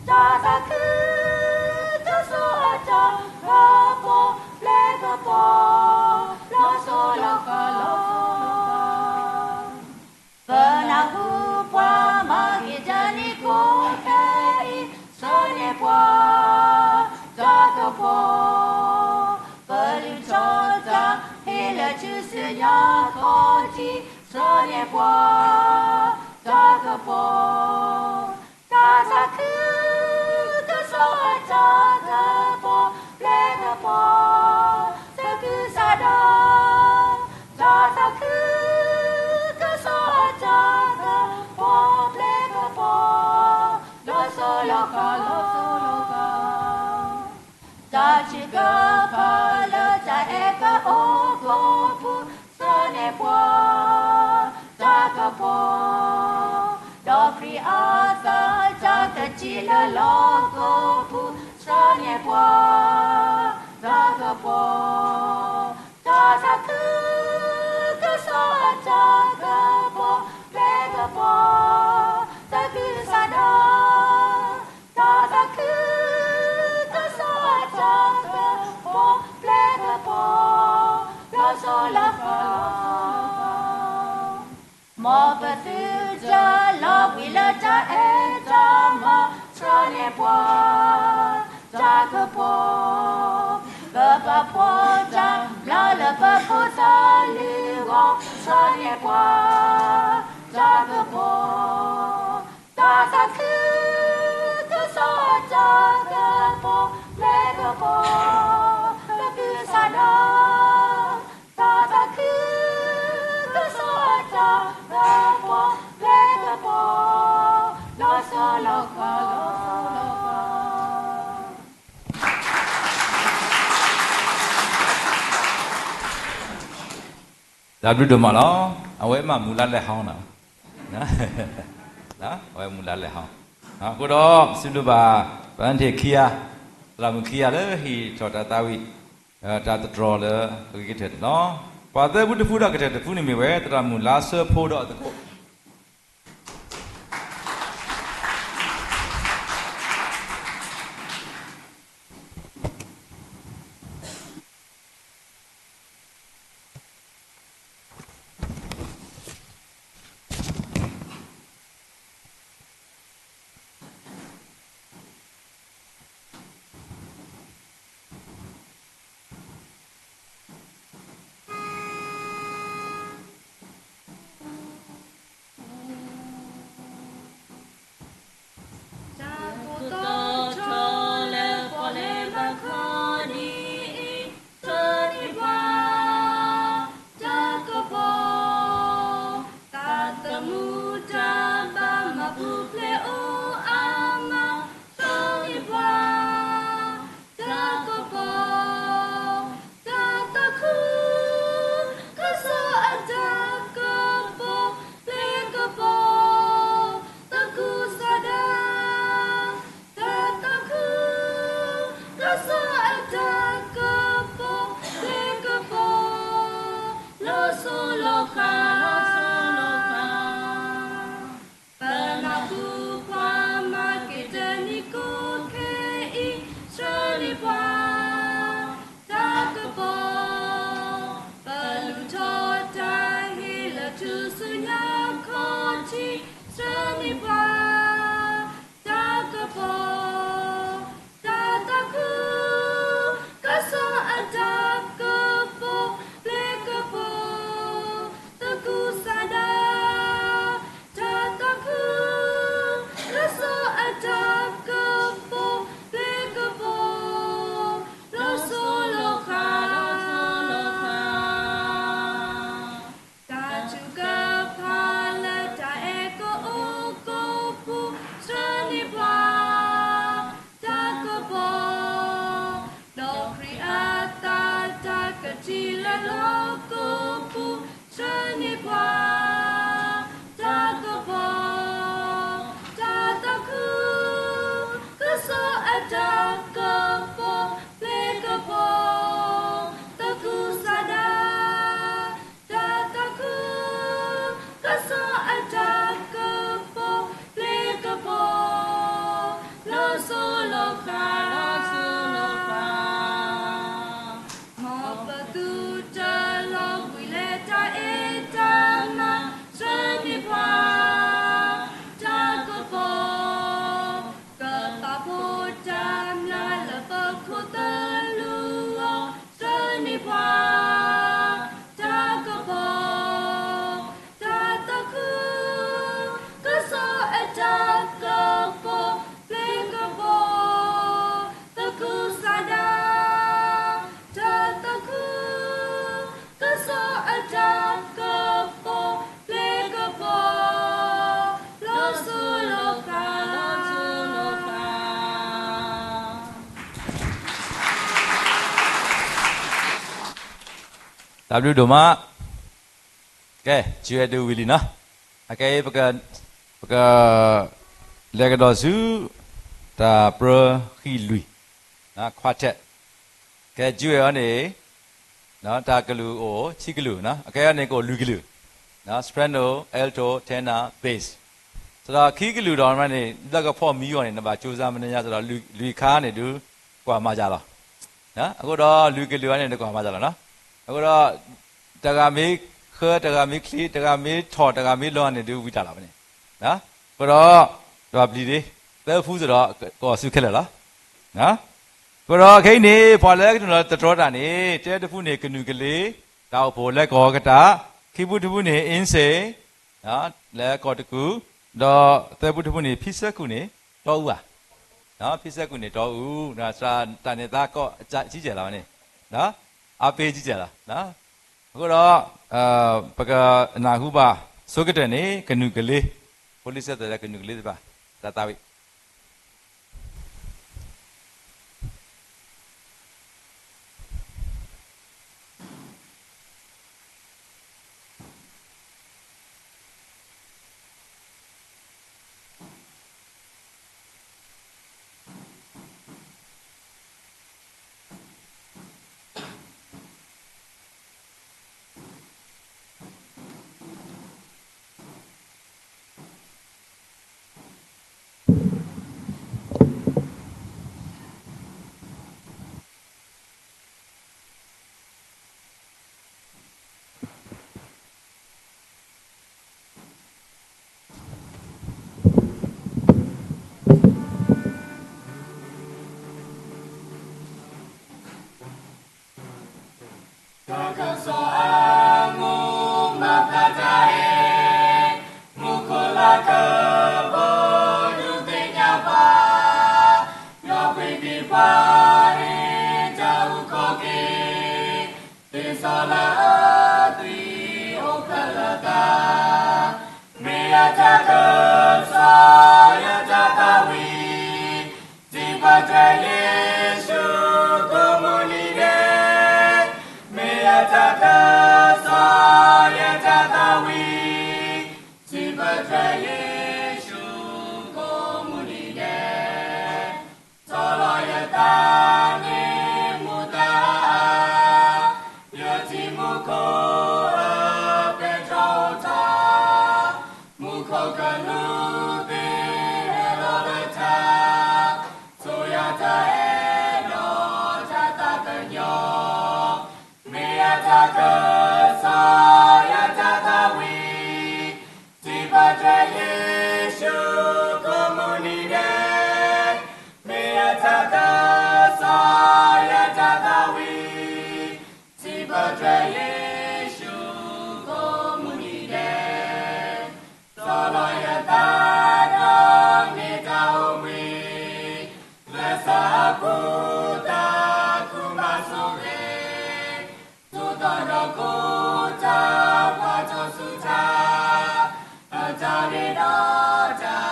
တၢ်သးခုကစီၣ်အတၢ်ကပီၤ ပျဲကပီၤ လီၤစိၤလီၤဃၣ်လီၤ. ပနၢ်ဟူပှၤမၤဂ့ၤတၢ်န့ၣ်ကိးခဲအံၤ, ဆှၢန့ၢ်ပှၤ တၢ်ကပီၤ, ပလုၢ်ထီၣ်တၢ်ဟ့ၣ်လၢထူၣ်စုညါခီၣ်ထံး, ဆှၢန့ၢ်ပှၤ တၢ်ကပီၤ တၢ်သးခုကစီၣ်အတၢ်ကပီၤ ပျဲကပီၤ သကုၤဆးဒး, တၢ်သးခုကစီၣ်အတၢ်ကပီၤ ပျဲကပီၤ လီၤစိၤလီၤဃၣ်လီၤစိၤလီၤဃၣ် တၢ်ထုကဖၣ်လၢတၢ်အဲၣ်ကအိၣ်ကိးပူၤ, ဆှၢန့ၢ်ပှၤ တၢ်ကပီၤ, ဒီးခရံာ်အသးတၢ်ကထံၣ်လၢလီၢ်ကိးပူၤ, ဆှၢန့ၢ်ပှၤ တၢ်ကပီၤ, တၢ်သးခုကစီၣ်အတၢ်ကပီၤ ပျဲကပီၤ သကုၤဆးဒး, တၢ်သးခုကစီၣ်အတၢ်ကပီၤ ပျဲကပီၤ လီၤစိၤလီၤဃၣ်လီၤ. မ်ပသုတလီၤဘှံးလၢတၢ်အဲၣ်တၢ်မၤ, ဆှၢန့ၢ်ပှၤ တၢ်ကပီၤ, ပပာ်ဖှိၣ်တၢ်မျၢလၢပဖိသၣ်လံၤအဂီၢ်, ဆှၢန့ၢ်ပှၤ တၢ်ကပီၤ တၢ်သးခုကစီၣ်အတၢ်ကပီၤ ပျဲကပီၤ သကုၤဆးဒး, တၢ်သးခုကစီၣ်အတၢ်ကပီၤ ပျဲကပီၤ လီၤစိၤလီၤဃၣ်လီၤ. တၢ်ဘျုးဒိၣ်မးလီၤ. အဝဲမၤမူလၢလဲၤဟီနီၤ, အဝဲမူလၢလဲၤဟီ, အဃိဒီး စံးဘျုးဘၣ် ပှၤန့ၣ်ခံဂၤ, သရၣ်မုၣ်ခံဂၤလၢဟ့ၣ်ထီၣ်တၢ်သးဝံၣ်, တၢ်သတြီၤလၢအဂ့ၤကတၢၢ်န့ၣ်လီၤ. ပှၤသၢဖုတဖုဒီးကတၢၢ်တဖုန့ၣ်မ့ၢ်ဝဲ သရၣ်မုၣ်လါဆၢဖိဒီးအသကိး တၢ်ကပီၤ, တၢ်သမူ, တၢ်ဘၣ်မၤပူၤဖျဲးအိၣ်အါမး, ဆှၢန့ၢ်ပှၤ, တၢ်ကပီၤ, တၢ်သးခု, ကစၢ်အတၢ်ကပီၤ, လ့ကပီၤ, သးခုစဒါ တၢ်သးခု, ကစၢ်အတၢ်ကပီၤ, လ့ကပီၤ, လီၤစိၤလီၤဃာ်, ပနၢ်ဟူပှၤမၤက့ၤတနံၤကိးခဲအံၤ, ဆှၢန့ၢ်ပှၤ, တၢ်ကပီၤ, ပလူၤထီၣ်တၢ်ဟ့ၣ်လၢထူၣ်စုညါခီၣ်ထံး, ဆှၢန့ၢ်ပှၤ, တၢ်ကပီၤ, တၢ်သးခု, ကစၢ်အတၢ်ကပီၤ, လ့ကပီၤ, သးခုစဒါ, တၢ်သးခု, ကစၢ်အတၢ်ကပီၤ, လ့ကပီၤ, လီၤစိၤလီၤဃာ် တၢ်ထုကဖၣ်လၢတၢ်အဲၣ်ကအိၣ်ကိးပူၤ, ဆှၢန့ၢ်ပှၤ, တၢ်ကပီၤ, ဒီးခရံာ်အသးတၢ်ကထံၣ်လၢလီၢ်ကိးပူၤ, ဆှၢန့ၢ်ပှၤ, တၢ်ကပီၤ, တၢ်သးခု, ကစၢ်အတၢ်ကပီၤ, လ့ကပီၤ, သးခုစဒါ တၢ်သးခု, ကစၢ်အတၢ်ကပီၤ, လ့ကပီၤ, လီၤစိၤလီၤဃာ် မ်ပသုတလီၤဘှံးလၢတၢ်အ့ၣ်တၢ်မၤ, ဆှၢန့ၢ်ပှၤ, တၢ်ကပီၤ, ကပာ်ဖှိၣ်တၢ်မျၢ်လၢပခိၣ်သလုးအဂီၢ်, ဆှၢန့ၢ်ပှၤ, တၢ်ကပီၤ, တၢ်သးခု, ကစၢ်အတၢ်ကပီၤ, လ့ကပီၤ, သးခုစဒါ တၢ်သးခု, ကစၢ်အတၢ်ကပီၤ, လ့ကပီၤ, လီၤစိၤလီၤဃာ် တၢ်ဘျုးဒိၣ်မး, ကဲ ကၠူအဲၣ်ဒိးဝံၤလံနီၤ, အခဲအံၤ ပက လဲၤကဒီးဆူ တၢ်ပြၢဃံလွံၢ်, quartet, ကဲ ကၠူအဲၣ်အီၤန့ၣ် တၢ်ကလုၢ်အိၣ် ခံကလုၢ်, အခဲအံၤန့ၣ် ကအိၣ်လွံၢ်ကလုၢ်, soprano, alto, tenor, bass, စးဒီးခံကလုၢ်ဒီးန့ၣ် လၢကဖီၣ်မံအီၤန့ၣ် နဘၣ်ကၠိစါမနုၤညါ စးဒီးလွံၢ်ခါန့ၣ်ဒုး ကွၢ်မၤယၤလီၤ. အဃိဒီးလွံၢ်ကလုၢ်အံၤန့ၣ် နကွၢ်မၤယၤလီၤနီၤ, အဃိဒီး တဂၤမ့ၢ်ဃၢ တဂၤမ့ၢ်ချ့ တဂၤမ့ၢ်ထီၣ် တဂၤမ့ၢ်လီၤန့ၣ်ဒုး ဝံၤတၢ်လီၤန့ၣ်, အဃိဒီး တဘၣ်ပျံၤဒ့, သၢဖုစ့ၢ်ဒီး ကအီၣ်ဆူခဲလၢာ်လီၤ. အဃိဒီးခဲအံၤန့ၣ် ပှၤလၢကနုာ်လီၤတတြီတၢ်န့ၣ် တၢတဖုန့ၣ် ကနူၢ်ကလ့, တၢ်အိၣ်ဖှိၣ်လၢကီၢ်ကတၢၢ်, ခံဖုတဖုန့ၣ် အ့စ့ၣ် လၢကီၢ်တကူၣ်, ဒီးသၢဖုတဖုန့ၣ် ဖံဆၢကူၣ်န့ၣ် တီအူဧါ, ဖံဆၢကူၣ်န့ၣ် တီအူ, တၢ်န့ၣ်သးကီၢ်ကံကဲလီၤန့ၣ်, အါပ့ကံကဲလီၤ. အဃိဒီး ပကနၢ်ဟူဘၣ်ဆိကတၢၢ်န့ၣ် ကနူၢ်ကလ့, ဖိလံၤစၢၤသၢၣ်လၢကနူၢ်ကလ့တဖၣ် တၢ်သးဝံၣ် ယဲၢ်ထံမူခိၣ်အပှၤတၢ်လီၤယသးန့ၣ် မူတၢ်အါအါ, ယဲၢ်ထံမူခိၣ်အပဲတြီအိၣ်ထီၣ်, မူခိၣ်ကလူးသ့ၣ်ဟဲလီၤလၢတၢ်, ဆိၣ်ယၤတၢ်အဲၣ်ဒီးတၢ်သးကညီၤ, မ့ၢ်ယတၢ်ကစီၣ် ယတၢ်သးဝံၣ်, စံးပတြၢၤယ့ၣ်ၡူးကိးမုၢ်နံၤဒဲး, မ့ၢ်ယတၢ်ကစီၣ် ယတၢ်သးဝံၣ်, စံးပတြၢၤယ့ၣ်ၡူးကိးမုၢ်နံၤဒဲး, စီၤလီၤယသးဒီးန့ၢ်တၢ်အိၣ်ဘှံး, လၢစီၤအၤဘူၣ်တၢ်ကူၣ်ဘၣ်ဆိၣ်ဂ့ၤ, ဆိးသီဒီးခိတၢ်ကွၢ်ထီၣ်ဆူတၢ်, အတၢ်ရ့ဒီးတၢ်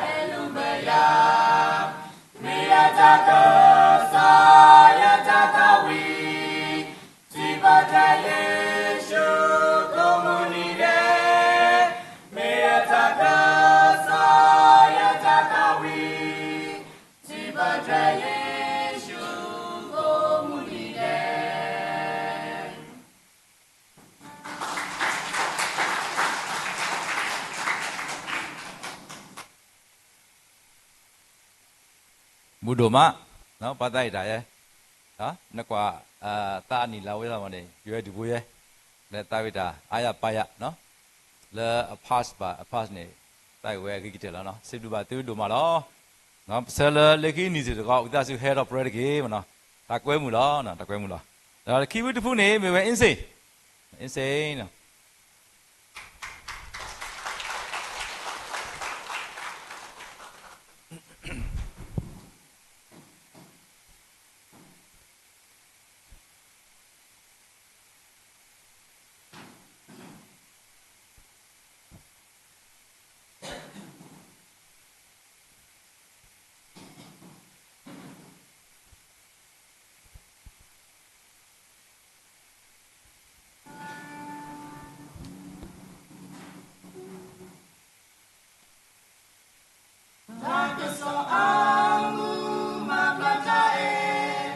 အဲၣ်လုၢ်ဘၢယၤ, မ့ၢ်ယတၢ်ကစီၣ် ယတၢ်သးဝံၣ်, စံးပတြၢၤယ့ၣ်ၡူးကိးမုၢ်နံၤဒဲး, မ့ၢ်ယတၢ်ကစီၣ် ယတၢ်သးဝံၣ်, စံးပတြၢၤယ့ၣ်ၡူးကိးမုၢ်နံၤဒဲး. မုာ်ဒိၣ်မး, ပှၤသးအံၤတၢ်ယဲ, နကွၢ်, သးအနံၣ်လါဝဲသးမးန့ၣ် ယွဲဒုးပူၤယဲ, လၢသးဝံၣ်တၢ်အါယၤပါယၤ, လၢအ pass ဘၣ်အ pass န့ၣ်, သးဝံၣ်ဝဲအဂ့ၤကတၢၢ်လီၤ, စံးဘျုးဘၣ်သုဒိၣ်မးလီၤ. ပဆၢလၢလၢခံနံၣ်စ့ၢ်တခီ ဝံသးစူၤဟဲထီၣ်ပရၢတက့ၢ်မနီၤ, တၢ်ကွဲမုာ်လီၤ, တၢ်ကွဲမုာ်လီၤ. ဒီးခံဝံတဖုန့ၣ် မ့ၢ်ဝဲ အ့စ့ၣ်, အ့စ့ၣ် တၢ်ကစီၣ်အါမူ မၤဘျါတၢ်အဲၣ်,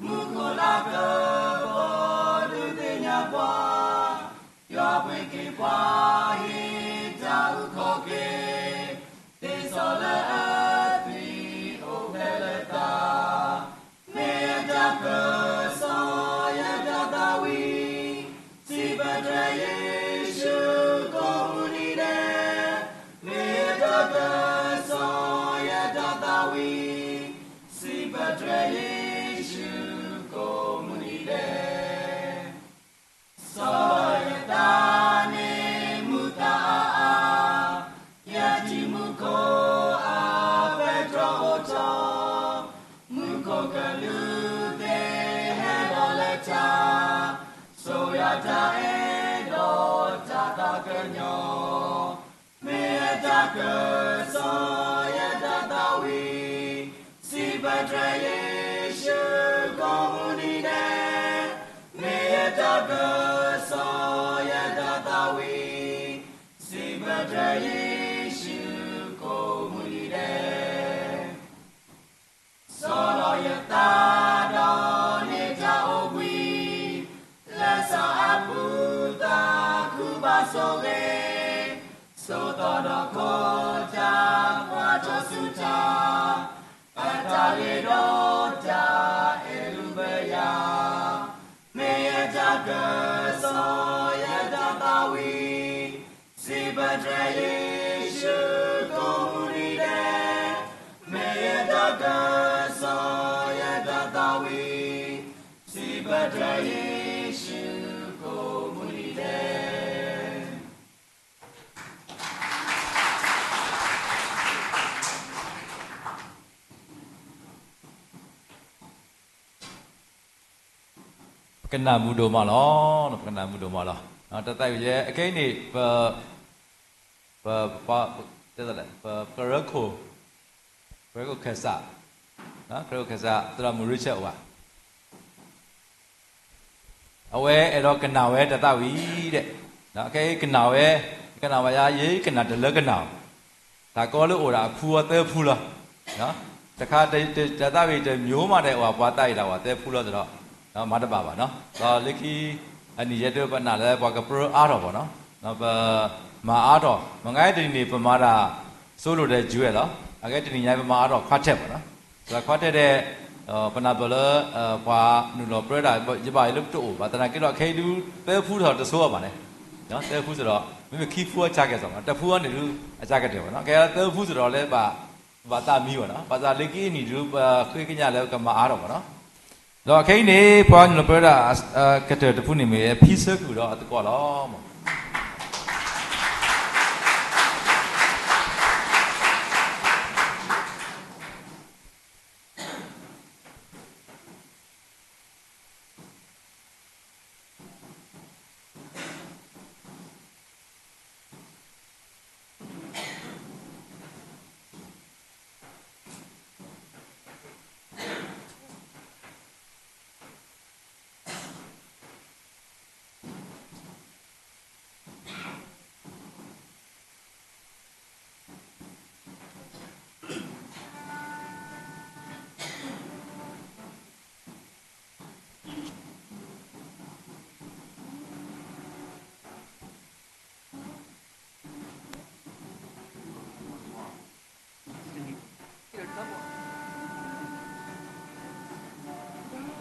မူခိၣ်လၢကပီၤဒုးသ့ၣ်ညါပှၤ, ယွၤပှ့ၤက့ၤပှၤဟ့ၣ်တၢ်အုၣ်ခီၣ်က့ၤ, သ့စီလၢအသွံၣ်အိၣ်ဖျဲၣ်လၢသး, မ့ၢ်ယတၢ်ကစီၣ် ယတၢ်သးဝံၣ်, စံးပတြၢၤယ့ၣ်ၡူးကိးမုၢ်နံၤဒဲး, မ့ၢ်ယတၢ်ကစီၣ် ယတၢ်သးဝံၣ်, စံးပတြၢၤယ့ၣ်ၡူးကိးမုၢ်နံၤဒဲး. စီၤလီၤယသးန့ၣ် မူတၢ်အါအါ, ယဲၢ်ထံမူခိၣ်အပဲတြီအိၣ်ထီၣ်, မူခိၣ်ကလူးသ့ၣ်ဟဲလီၤလၢတၢ်, ဆိၣ်ယၤတၢ်အဲၣ်ဒီးတၢ်သးကညီၤ, မ့ၢ်ယတၢ်ကစီၣ် ယတၢ်သးဝံၣ်, စံးပတြၢၤယ့ၣ်ၡူးကိးမုၢ်နံၤဒဲး, မ့ၢ်ယတၢ်ကစီၣ် ယတၢ်သးဝံၣ်, စံးပတြၢၤယ့ၣ်ၡူးကိးမုၢ်နံၤဒဲး. စီၤလီၤယသးဒီးန့ၢ်တၢ်အိၣ်ဘှံး, လၢစီၤအၤဘူၣ်တၢ်ကူၣ်ဘၣ်ဆိၣ်ဂ့ၤ, ဆိးသီဒီးခိတၢ်ကွၢ်ထီၣ်ဆူတၢ်, အတၢ်ရ့ဒီးတၢ်အဲၣ်လုၢ်ဘၢယၤ, မ့ၢ်ယတၢ်ကစီၣ် ယတၢ်သးဝံၣ်, စံးပတြၢၤယ့ၣ်ၡူးကိးမုၢ်နံၤဒဲး, မ့ၢ်ယတၢ်ကစီၣ် ယတၢ်သးဝံၣ်, စံးပတြၢၤယ့ၣ်ၡူးကိးမုၢ်နံၤဒဲး. ပကနၣ်မုာ်ဒိၣ်မးလီၤ, ပကနၣ်မုာ်ဒိၣ်မးလီၤ. တၢ်သးဝံၣ်ယဲ အခဲအံၤန့ၣ် ပ, ပ, ပ, ပကရၢခိၣ်, ကရၢခိၣ်ခၢၣ်စး, ကရၢခိၣ်ခၢၣ်စး သရၣ်မုၣ်ရံၣ်ဆၢၣ်အိၣ်ဘၣ်. အဝဲအဲၣ်ဒိးကနၣ်ဝဲတၢ်သးဝံၣ်ဒီး, ခဲအံၤကနၣ်ဝဲ, ကနၣ်ဘၣ်ယၤ ယကနၣ်တလၢကနၣ်ဘၣ်. တၢ်ကီလၢအိၣ်ဒၣ်အဖုအီၤသၢဖုလီၤ. တခါတသးဝံၣ်တမံၤမးဒီး အိၣ်ပှၤသးဝံၣ်ဒၣ်ဝဲသၢဖုလီၤသဒီး မၤတဘၣ်ဘၣ်နီၤ. ဒီးလၢခံအနံၣ်ယဲဒၣ်ပနာ်လၢပှၤကပြၢအါထီၣ်ဘၣ်နီၤ. ပမၤအါထီၣ် မ့ၢ်ဂ့ၤတနံၤန့ၣ် ပမၤဒၣ် solo ဒီး duet လီၤ. အဂ့ၢ်တနံၤညါပမၤအါထီၣ် quartet ဘၣ်နီၤ. ဒီး quartet ဒီး ပနၢ်ပၢၢ်လၢ ပှၤနုာ်လီၤပြၢဒၣ် ယဘၣ်ယလၢပတအိၣ်ဘၣ်သနာ်က့ဒီး ခဲအံၤဒုး သၢဖုထီၣ်တဆိအီၤဘၣ်န့ၣ်, သၢဖုစ့ၢ်ဒီး မ့မ့ၢ်ခံဖုအကါကဲၣ်ဆိး တဖုအီၤန့ၣ်ဒုး အကါကတၢၢ်ဘၣ်နီၤ. ကဲသၢဖုစ့ၢ်ဒီးလၢ ဘၣ်သးမံဘၣ်နီၤ. ဘၣ်ဆၣ်လၢခံအနံၣ်ဒုး ပဃ့ကညးလၢကမၤအါထီၣ်ဘၣ်နီၤ. ဒီးခဲအံၤန့ၣ် ပှၤနုာ်လီၤပြၢဒၣ် ကတၢၢ်တဖုန့ၣ်မ့ၢ် ဖံဆၢကုၢ်ဒီးအသ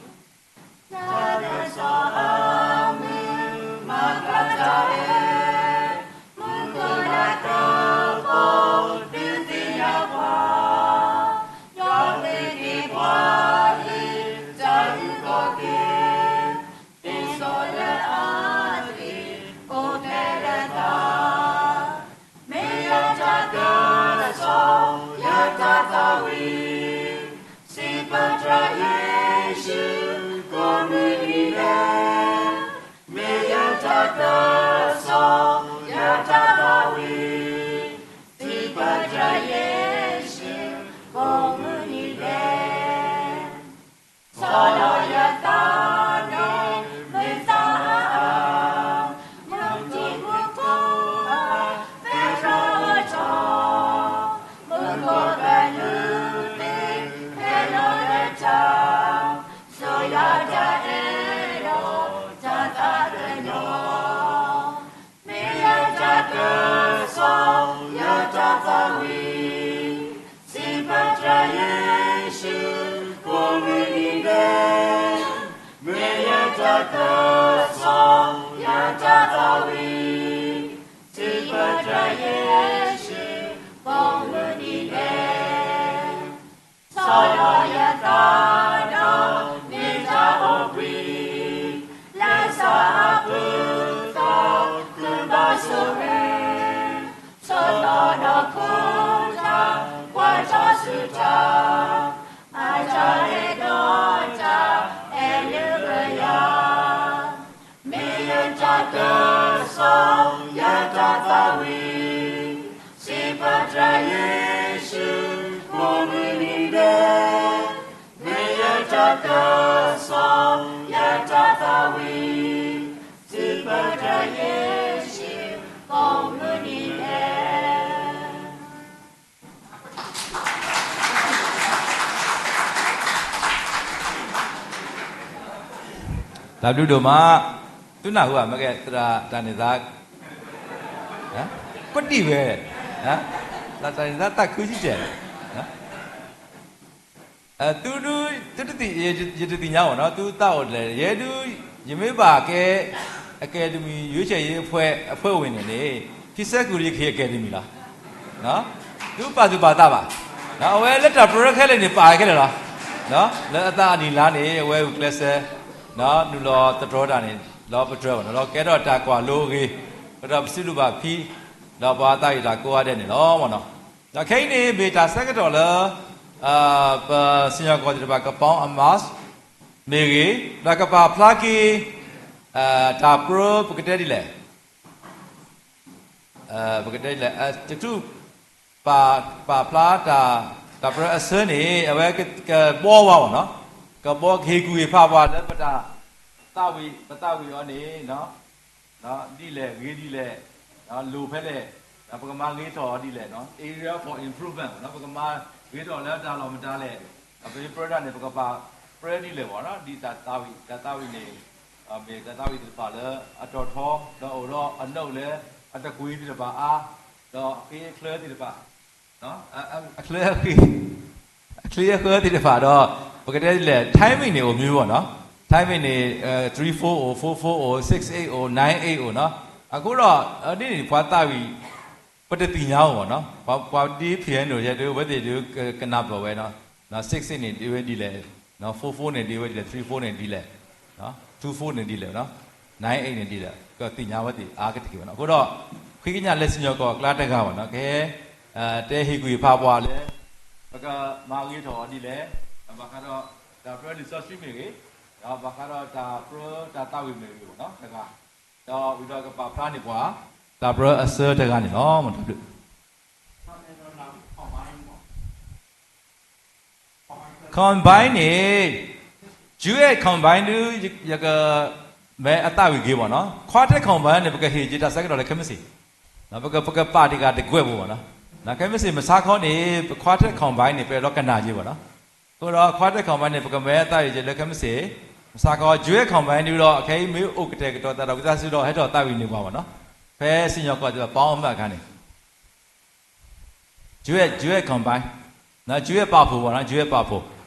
ကိးလီၤ. မ့ၢ်ယတၢ်ကစီၣ် ယတၢ်သးဝံၣ်, စံးပတြၢၤယ့ၣ်ၡူး ကိးမုၢ်နံၤဒဲး, မ့ၢ်ယတၢ်ကစီၣ် ယတၢ်သးဝံၣ်, စံးပတြၢၤယ့ၣ်ၡူး ကိးမုၢ်နံၤဒဲး. ဆီၣ်လီၤယသးဒီး မုၢ်သးအါအါ, မုၢ်တံၤမုၢ်ကိၢ် ဖဲတြီအထီ, မုၢ်ကိးကနုာ်သ့ၣ် ဖဲလီၤလၢတၢ်, စိၤယၤတၢ်အဲၣ်ဒီး တၢ်သးကညီၤ. မ့ၢ်ယတၢ်ကစီၣ် ယတၢ်သးဝံၣ်, စံးပတြၢၤယ့ၣ်ၡူး ကိးမုၢ်နံၤဒဲး, မ့ၢ်ယတၢ်ကစီၣ် ယတၢ်သးဝံၣ်, စံးပတြၢၤယ့ၣ်ၡူး ကိးမုၢ်နံၤဒဲး. ဆီၣ်လီၤယသးဒီး မ့ၢ်တၢ်အိၣ်ဘှံး, လၢစီၤအၤပူၤသီ ကုၢ်ဘၣ်ဆိၣ်ဂ့ၤ, ဆိၣ်လီၤဒီးခိၣ်တၢ် ကွၢ်ထီၣ်ဆူတၢ်, အတၢ်အဲၣ်ဒီးတၢ်အဲၣ်လုၢ်အယၤ. မ့ၢ်ယတၢ်ကစီၣ် ယတၢ်သးဝံၣ်, စံးပတြၢၤယ့ၣ်ၡူး ကိးမုၢ်နံၤဒဲး, မ့ၢ်ယတၢ်ကစီၣ် ယတၢ်သးဝံၣ်, စံးပတြၢၤယ့ၣ်ၡူး ကိးမုၢ်နံၤဒဲး. တၢ်ဘျုးဒိၣ်မး, သုနၢ်ဟူဧါ မ့ၢ်ကဲသရၣ်တၢ်န့ၢ်သါ, ကဒံၣ်ဝဲ, သရၣ်တၢ်န့ၢ်သါတၢ်ခုကတဲာ်, သုဒု, သုတသ့ၣ်, ယတသ့ၣ်ညါဘၣ်နီၤ သုသးအိၣ်ဒ်လဲၣ်, ယဲဒု, ယမ့ၢ်ဘၣ်ကဲ အကယ်ဒမံၤ ရွေးချယ်ရေးအဖွဲ့ အဖွဲ့ဝင်န့ၣ်န့ၣ်, ဖံဆဲကူၣ်ဒီးယကဟ့ၣ်အကယ်ဒမံၤလီၤ. သုပာ်သူၣ်ပာ်သးဘၣ်, အဝဲလၢတၢ်ပြၢခဲလၢာ်န့ၣ် ပာ်ခဲလၢာ်လီၤ. လၢအသးအနံၣ်လါန့ၣ် အဝဲဂုာ်ကျဲးစၢး နုာ်လီၤသတြီၤတၢ်န့ၣ် လီၤပတြၢၤဘၣ်နီၤ, လီၤကဲထီၣ်တၢ်ကွၢ်လိအဂ့ၤ, ဒီးပစုဒုၣ်ဘၣ်ဖံး, ဒီးပှၤသးဝံၣ်တၢ်ကိးဂၤဒဲးန့ၣ်လီၤ. ဒီးခဲအံၤန့ၣ် မ့ၢ်တၢ်ဆၢကတီၢ်လၢ ပစံၣ်ညီၣ်ကွီၢ်သ့ၣ်တဖၣ် ကပီၤအမး မ့ၢ်ဂ့ၤ, ဒီးကပာ်ဖျါက့ၤ တၢ်ပြၢ ပကတဲဒ်လဲၣ်, ပကတဲဒ်လဲၣ်, တထူၣ် ပာ်ဖျါတၢ်, တၢ်ပြၢအဆၢန့ၣ် အဝဲကဘှီဝဲဘၣ်နီၤ, ကဘှီကဟ့ၣ်ကူၣ်ဟ့ၣ်ဖးပှၤလၢပတၢ်သးဝံၣ်, ပသးဝံၣ်အီၤန့ၣ် ဒ်လဲၣ်ဂ့ၤဒ်လဲၣ်, လိၣ်ဖဲလဲၣ်, ပကမၤဂ့ၤထီၣ်အီၤဒ်လဲၣ်, area for improvement နီၤ, ပကမၤဂ့ၤထီၣ်လၢတၢ်လီၢ်မတၤလဲၣ်, ဒီးပမ့ၢ်ပြၢတၢ်န့ၣ် ပကပာ်ပြၢဒ်လဲၣ်ဘၣ်နီၤ, ဒ်တၢ်သးဝံၣ်, တၢ်သးဝံၣ်န့ၣ် မ့ၢ်တၢ်သးဝံၣ်သ့ၣ်တဖၣ်လၢအတီၤထီ, ဒီးအိၣ်ဒီးအနုာ်လၢအတကွံၤသ့ၣ်တဖၣ်အါ, ဒီးအချၢသ့ၣ်တဖၣ်, အချၢအဃၢၤ, အချၢအဃၢၤသ့ၣ်တဖၣ်ဒီး ပကတဲဒ်လဲၣ် timing န့ၣ်အိၣ်မံၤဘၣ်နီၤ, timing န့ၣ် three four အိၣ် four four အိၣ် six eight အိၣ် nine eight အိၣ်နီၤ, အဃိဒီး ဒ်န့ၣ်ပှၤသးဝံၣ် ပတသ့ၣ်ညါအီၤဘၣ်နီၤ, ပှၤဒ် ဖဲန့ၣ် ယဲဒၣ်ဝဲသ့ၣ်ဒုးကနၢ်ပၢၢ်ဝဲနီၤ, six eight န့ၣ်ဒ်ဝဲဒ်လဲၣ်, four four န့ၣ်ဒ်ဝဲဒ်လဲၣ်, three four န့ၣ်ဒ်လဲၣ်, two four န့ၣ်ဒ်လဲၣ်, nine eight န့ၣ်ဒ်လဲၣ်, ကသ့ၣ်ညါဝဲသ့ၣ်အါကတၢၢ်ဘၣ်နီၤ, အဃိဒီး ဃ့ကညးလၢစံၣ်ညီၣ်ကွီၢ်အကျါတဂၤဘၣ်နီၤ, ကဟဲ တဲဟ့ၣ်ကူၣ်ဟ့ၣ်ဖးပှၤလၢ ပကမၤဂ့ၤထီၣ်အီၤဒ်လဲၣ်, ဘၣ်ဃးဒီးတၢ်ပြၢလံာ်စီဆှံမ့ၢ်ဂ့ၤ, ဒီးဘၣ်ဃးဒီးတၢ်ပြၢတၢ်သးဝံၣ်မ့ၢ်ဂ့ၤဘၣ်နီၤ, တဂၤ, ဒီးဝံၤဒီးကပာ်ဖျါန့ၢ်ပှၤ တၢ်ပြၢအဆၢတဂၤန့ၣ်လီၤ, မ့ၢ်တၢ်ဘျုး combine န့ၣ်, duet combine ဒုး ယက မ့ၢ်အသးဝံၣ်ဂ့ၤဘၣ်နီၤ, quartet combine န့ၣ် ပကဟ့ၣ်က့ၤတၢ်ဆၢကတီၢ်လၢခဲမုၢ်ဆ့ၣ်, ပက ပကပာ်တံၢ်ဃာ်တကွဲးဖိဘၣ်နီၤ, ခဲမုၢ်ဆ့ၣ်မုၢ်ဆါခီန့ၣ် ပ quartet combine န့ၣ် ပအဲၣ်ဒိးကနၣ်က့ၤဘၣ်နီၤ, အဃိဒီး quartet combine န့ၣ် ပကမ့ၢ်အသးဝံၣ်က့ၤလၢခဲမုၢ်ဆ့ၣ်, မုၢ်ဆါခီ duet combine ဒုးဒီး အခဲအံၤမ့ၢ်အိၣ်ကတဲာ်ကတီၤသးဒီးဝံသးစူၤဒီး ဟဲထီၣ်သးဝံၣ်န့ၢ်ပှၤဘၣ်နီၤ, ဖဲစံၣ်ညီၣ်ကွီၢ်သ့ၣ်တဖၣ် ပာ်အီၤမ့ၢ်အခါန့ၣ် duet, duet combine, duet ပာ်ဖှိၣ်ဘၣ်နီၤ, duet ပာ်ဖှိၣ်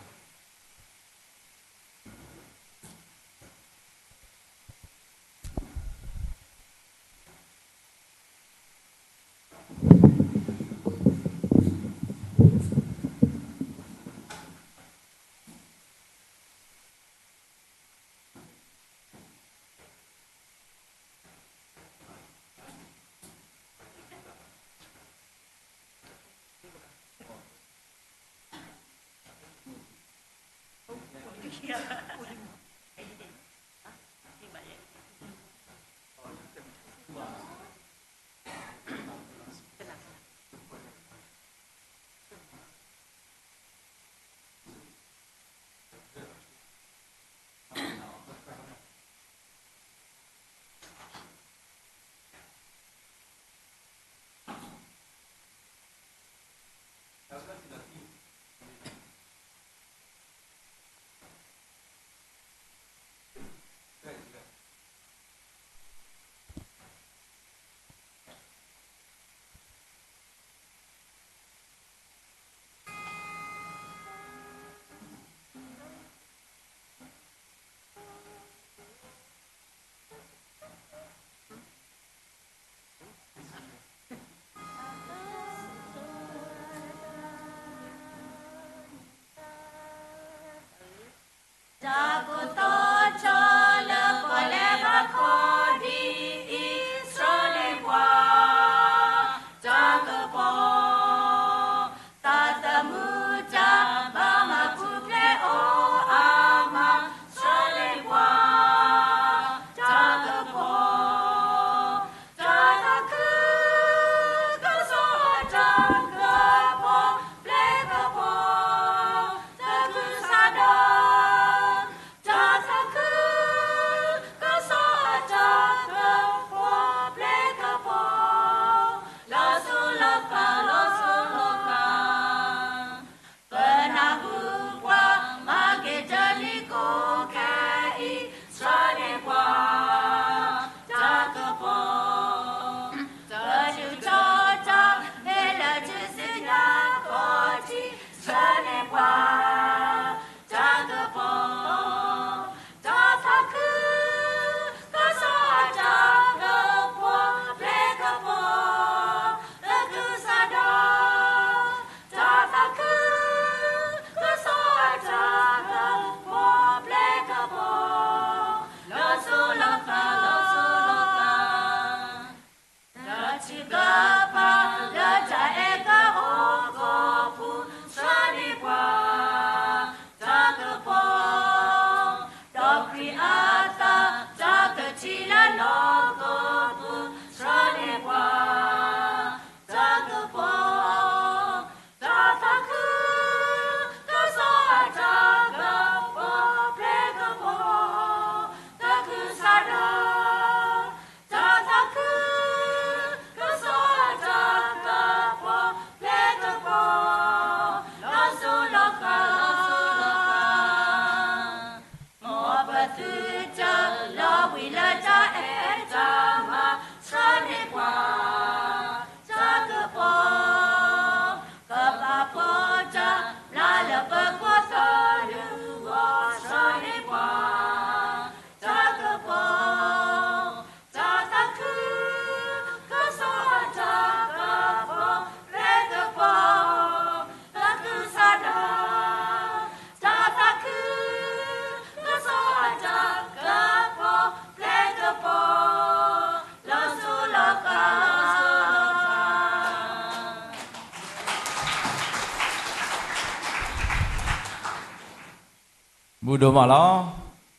ဘူးဒိၣ်မးလီၤ.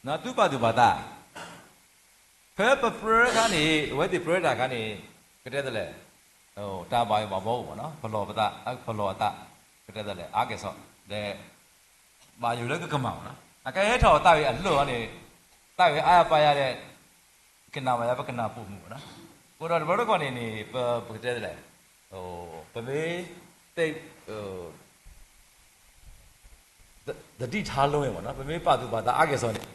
နသုပာ်သူၣ်ပာ်သး, ဖဲပပြၢခါန့ၣ် အဝဲသ့ၣ်ပြၢတၢ်ခါန့ၣ် ကတဲသလဲၣ်, တၢ်ဘၣ်ယိၣ်ဘၣ်ဘီအိၣ်မးနီၤ, ပလီၢ်ပသး, ပလီၢ်အသး, ကတဲသလဲၣ် အါကဲၣ်ဆိး, ဒီး ဘၣ်ယိၣ်လၢကကမၣ်မးနီၤ, အကဲဟဲထီၣ်သးဝံၤအလီၢ်န့ၣ်, သးဝံၤအါယၤပာ်ယၤဒီး ကနၣ်ဘၣ်ယၤပကနၣ်ပိာ်မုၣ်မးနီၤ, အဃိဒီးတဘျီတခီၣ်န့ၣ်န့ၣ် ပ ပကတဲသလဲၣ်, ပမ့ၢ် သတိထားလွန် မးနီၤ, ပမ့ၢ်ပာ်သူၣ်ပာ်သးအါကဲၣ်ဆိးန့ၣ်,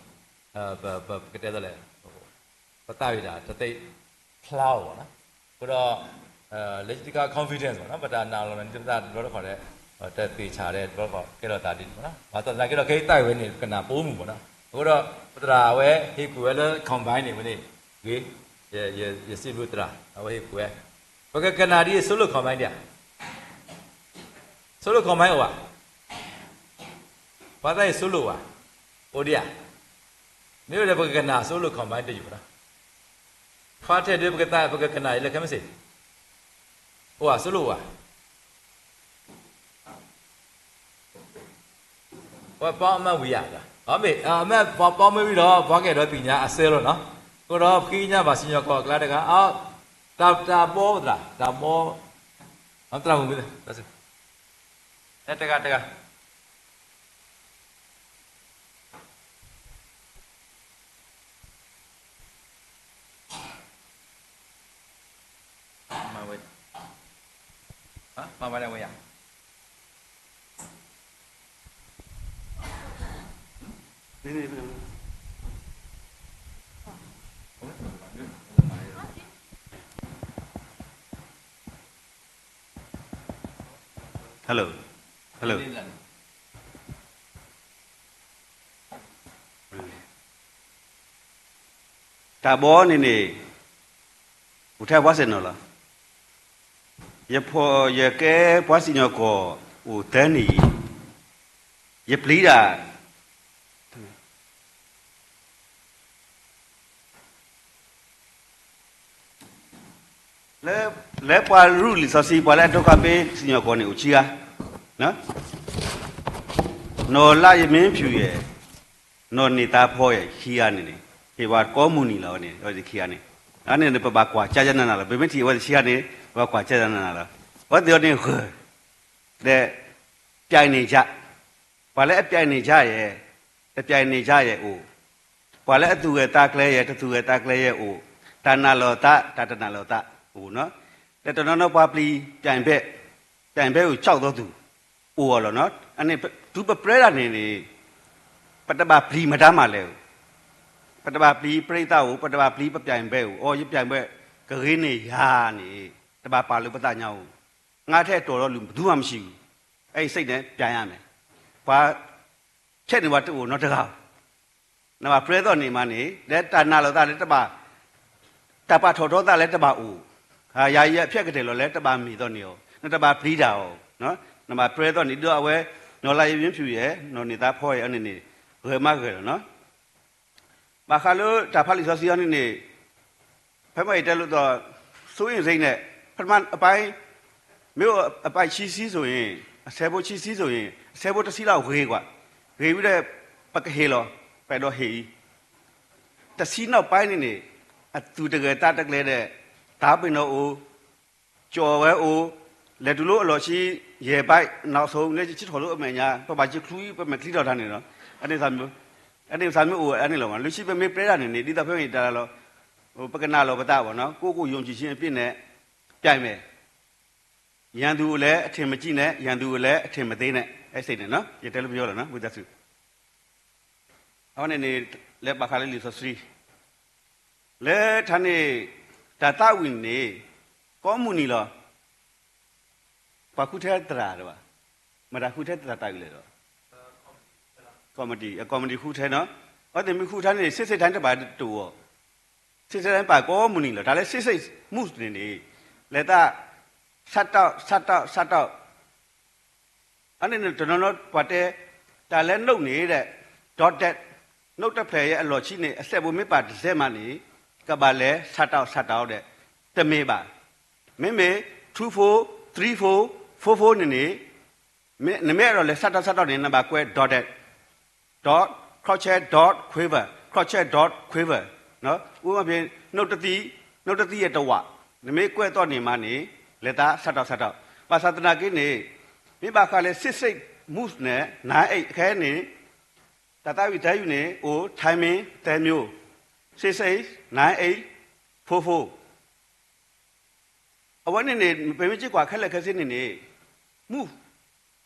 ပ ပကတဲသလဲၣ်, ပသးဝံၣ်တၢ်တသ့ဖျါအီၤမးနီၤ, အဃိဒီး လၢတခါ confidence မးနီၤ, ပတၢ်နာ်လီၤန့ၣ် ပသးတဘျီတခီၣ်ဒီး တသ့ၣ်ဆၢဒီး တဘျီတခီၣ်ကဲထီၣ်သးဒ်န့ၣ်မးနီၤ, ဘၣ်ဆၣ်သနာ်က့ဒီး ခဲအံၤသးဝံၤန့ၣ် ပကနၣ်ပိာ်မုၣ်မးနီၤ, အဃိဒီး ပသရၣ်အဝဲဟ့ၣ်ကူၣ်ဝဲလၢ combine န့ၣ် ဝဲန့ၣ် ဂ့ၤ, ယစံးဘျုးသရၣ် အဝဲဟ့ၣ်ကူၣ်ဝဲ, ပကကနၣ်ဒ်အံၤ solo combine ဒံးဧါ, solo combine အိၣ်ဧါ, ပှၤသးဟ့ၣ် solo ဝဲ, အိၣ်ဒံးဧါ, မ့ၢ်အိၣ်ဒီးပကကနၣ် solo combine တယုၢ်မးနီၤ, ဖါထဲဒုးပကသး ပကကနၣ်အံၤလၢခဲမုၢ်ဆ့ၣ်, အိၣ်ဧါ solo ဝဲ, ပှၤပီမ့ၢ်ဝံၤဧါ, မ့ၢ် မ့ၢ်ပှၤပီမ့ၢ်ဝံၤဒီး ပှၤကအဲၣ်ဒိးသ့ၣ်ညါအစဲလီၤနီၤ, အဃိဒီးပဃ့ကညးဘၣ်စံၣ်ညီၣ်ကွီၢ်အကျါတဂၤ, တၢ်ဘီသရၣ်, တၢ်ဘီ, သရၣ်မုၣ်, တဂၤတဂၤ Hello, hello. တၢ်ဘီန့ၣ်န့ၣ် အိၣ်ထဲပှၤစဲၣ်နီၤလီၤ. ယဖီၣ်ယကဲပှၤစံၣ်ညီၣ်ကွီၢ်အိၣ်သၢနံၣ်အံၤ, ယပျံၤတၢ် လၢ လၢပှၤရူၢ်လံာ်စီဆှံ ပှၤလၢအဒိခါဘ့စံၣ်ညီၣ်ကွီၢ်န့ၣ်အိၣ်ခံဂၤ, နီၢ်လါယမ့ၢ်ဖၠူၣ်ယဲၢ်, နီၢ်န့ၢ်သါဖီယဲၢ် ခံဂၤန့ၣ်န့ၣ်, ဟ့ၣ်ပှၤကိးမုၢ်နံၤလီၤဝဲန့ၣ် အဝဲသ့ၣ်ခံဂၤန့ၣ်, အန့ၣ်န့ၣ် ပဘၣ်ကွၢ်ကၢကၢနးနးလီၤ. ပမ့ၢ်ထံၣ်အဝဲသ့ၣ်ခံဂၤန့ၣ် ပဘၣ်ကွၢ်ကၢကၢနးနးလီၤ. အဝဲသ့ၣ်အီၤန့ၣ်ဂၢၢ် ဒီး ပြိုင်နေကြ, ပှၤလၢအပြိုင်နေကြယဲၢ်, တပြိုင်နေကြယဲၢ်အိၣ်, ပှၤလၢအသူၣ်ဂဲၤသးကျဲၤယဲၢ် တသူၣ်ဂဲၤသးကျဲၤယဲၢ်အိၣ်, တၢ်နာ်လီၤသး တၢ်တနာ်လီၤသးအိၣ်နီၤ, ဒီးတနီၤနီၤပှၤပျံၤ ပြိုင်ဘက်, ပြိုင်ဘက်ကို ကြောက်သောသူ အိၣ်အီၤလီၤနီၤ. အန့ၣ် တုၤပပြၢတၢ်န့ၣ်န့ၣ် ပတဘၣ်ပျံၤမတၤမးလဲၣ်, ပတဘၣ်ပျံၤပရံသးအိၣ်, ပတဘၣ်ပျံၤပပြိုင်ဘက်အိၣ်, အိ ယပြိုင်ဘက် ကဂ့ၤန့ၢ်ယၤန့ၣ် တဘၣ်ပာ်လၢပသးညါအိၣ်, ငါထဲအတီၤဒီးလူၤ ဘယ်သူမှမရှိဘူး, အဲဒီစိတ်နဲ့ ပြိုင်ရမယ်. ပှၤ ဖျဲးန့ၢ်ပှၤတအိၣ်နီတဂၤဘၣ်. နဘၣ်ပြၢသီၣ်န့ၣ်မးန့ၣ် ဒီးတၢ်နာ်လီၤသးလၢတဘၣ်, တၢ်ပာ်ထီၣ်ထီသးလၢတဘၣ်အိၣ်, ယၤယဖျဲးကတၢၢ်လီၤလၢတဘၣ်မ့ၢ်သီၣ်န့ၢ်အီၤ, နတဘၣ်ပျံၤတၢ်အီၤ, နဘၣ်ပြၢသီၣ်န့ၣ် ဒ်အဝဲ နီၢ်လါယမ့ၢ်ဖၠူၣ်ယဲၢ် နီၢ်န့ၢ်သါဖီယဲၢ်အန့ၣ်န့ၣ် ဂၢၢ်မးဂၢၢ်လီၤနီၤ. ဘၣ်ဃးလၢတၢ်ဖးလံာ်စီဆှံအံၤန့ၣ်န့ၣ် ဖဲမ့ၢ်ယတဲလိာ်သး စိုးရိမ်စိတ်နဲ့ ပထမအပိုင်း မ့ၢ်အိၣ် အပိုင်းဆံဆံဆိုရင် အဆဲဖိဆံဆံဆိုရင် အဆဲဖိတဆံလၢအဂ့ၤကွၢ်, ဂ့ၤဝံၤဒီး ပကဟ့ၣ်လီၤ ပအဲၣ်ဒိးဟ့ၣ်အံၤ, တဆံနောက်ပိုင်းန့ၣ်န့ၣ် အသူၣ်တဂဲၤသးတကျဲၤဒီး သးပ့ၤနီၣ်အိၣ် ကၠီၣ်ဝဲအိၣ်, လဲၤတုၤလၢအလီၢ်ဆံ ယဲၢ်ပိုင်း နောက်ဆုံး လၢယဆံထီၣ်လၢအမဲာ်ညါ ပဘၣ်ယချူ ပမဲာ်ချံထီၣ်တၢ်န့ၣ်လီၤ. အန့ၣ်သးမ့ၢ်အိၣ်အန့ၣ်လီၤ. လၢဆံပမ့ၢ်ပြဲတၢ်န့ၣ်န့ၣ် ဒ်သိးဖဲမ့ၢ်ယတဲလီၤ ပကနၣ်လီၤပသးဘၣ်နီၤ ကိုယ့်ကိုယ်ယုံကြည်ခြင်းအပြည့်နဲ့ ပြိုင်မယ်. ရန်သူကိုလည်း အထင်မကြီးနဲ့ ရန်သူကိုလည်း အထင်မသေးနဲ့ အဲစိတ်နဲ့နော် ယတဲလၢပယီၤလီၤနော် ဝိသသု အဝဲန့ၣ်န့ၣ် လဲၤဘၣ်ဃးလၢလံာ်စီဆှံ လၢထါန့ၣ် တၢ်သးဝံၣ်န့ၣ် ကိးမုၢ်နံၤလီၤ. ပှၤဃုထၢသရၣ်တဘၣ်, မတၤဃုထၢသရၣ်တၢ်အံၤလဲၣ်ဒီး committee, committee ဃုထၢနီၤ. အဝဲသ့ၣ်မ့ၢ်ဃုထၢန့ၣ် စ့စ့ၣ်ထါန့ၣ်တဘၣ်တအိၣ်, စ့စ့ၣ်ထါန့ၣ်ပာ်ကိးမုၢ်နံၤလီၤ. တၢ်လၢ six six move န့ၣ်န့ၣ် လဲၤသး စးတီး စးတီး စးတီး အန့ၣ်န့ၣ် တနီၤနီၤပှၤတဲ တၢ်လၢ note န့ၣ်ဒီး dotted note တဖျၢၣ်အံၤအလီၢ်ခံန့ၣ် အစဲးဖိမ့ၢ်ပာ်တစဲးမးန့ၣ် ကဘၣ်လဲၤ စးတီး စးတီး ဒီး တမ့ၢ်ဘၣ်. မ့မ့ၢ် two four, three four, four four န့ၣ်န့ၣ် နမ့ၢ်အဲၣ်ဒိးလဲၤ စးတီး စးတီး န့ၣ် နဘၣ်ကွဲး dotted, dot crochet dot quiver, crochet dot quiver, မ့ၢ်ဖဲ နုတ်တသီး, နုတ်တသီးအတဝး, နမ့ၢ်ကွဲးသီၣ်န့ၣ်မးန့ၣ် လဲၤသးစးထီၣ်စးထီၣ်, ဘၣ်ဆၣ်သနာ်က့န့ၣ် မ့ၢ်ဘၣ်ဃးလၢ six eight move န့ၣ် nine eight ခဲအံၤန့ၣ် တၢ်သးဝံၣ်သၢယူၢ်န့ၣ် အိၣ် timing သၢမျိုး, six eight, nine eight, four four. အဝဲန့ၣ်န့ၣ် ပမ့ၢ်စ့ၢ်ကီးခဲလၢာ်ခဲဆ့န့ၣ်န့ၣ် move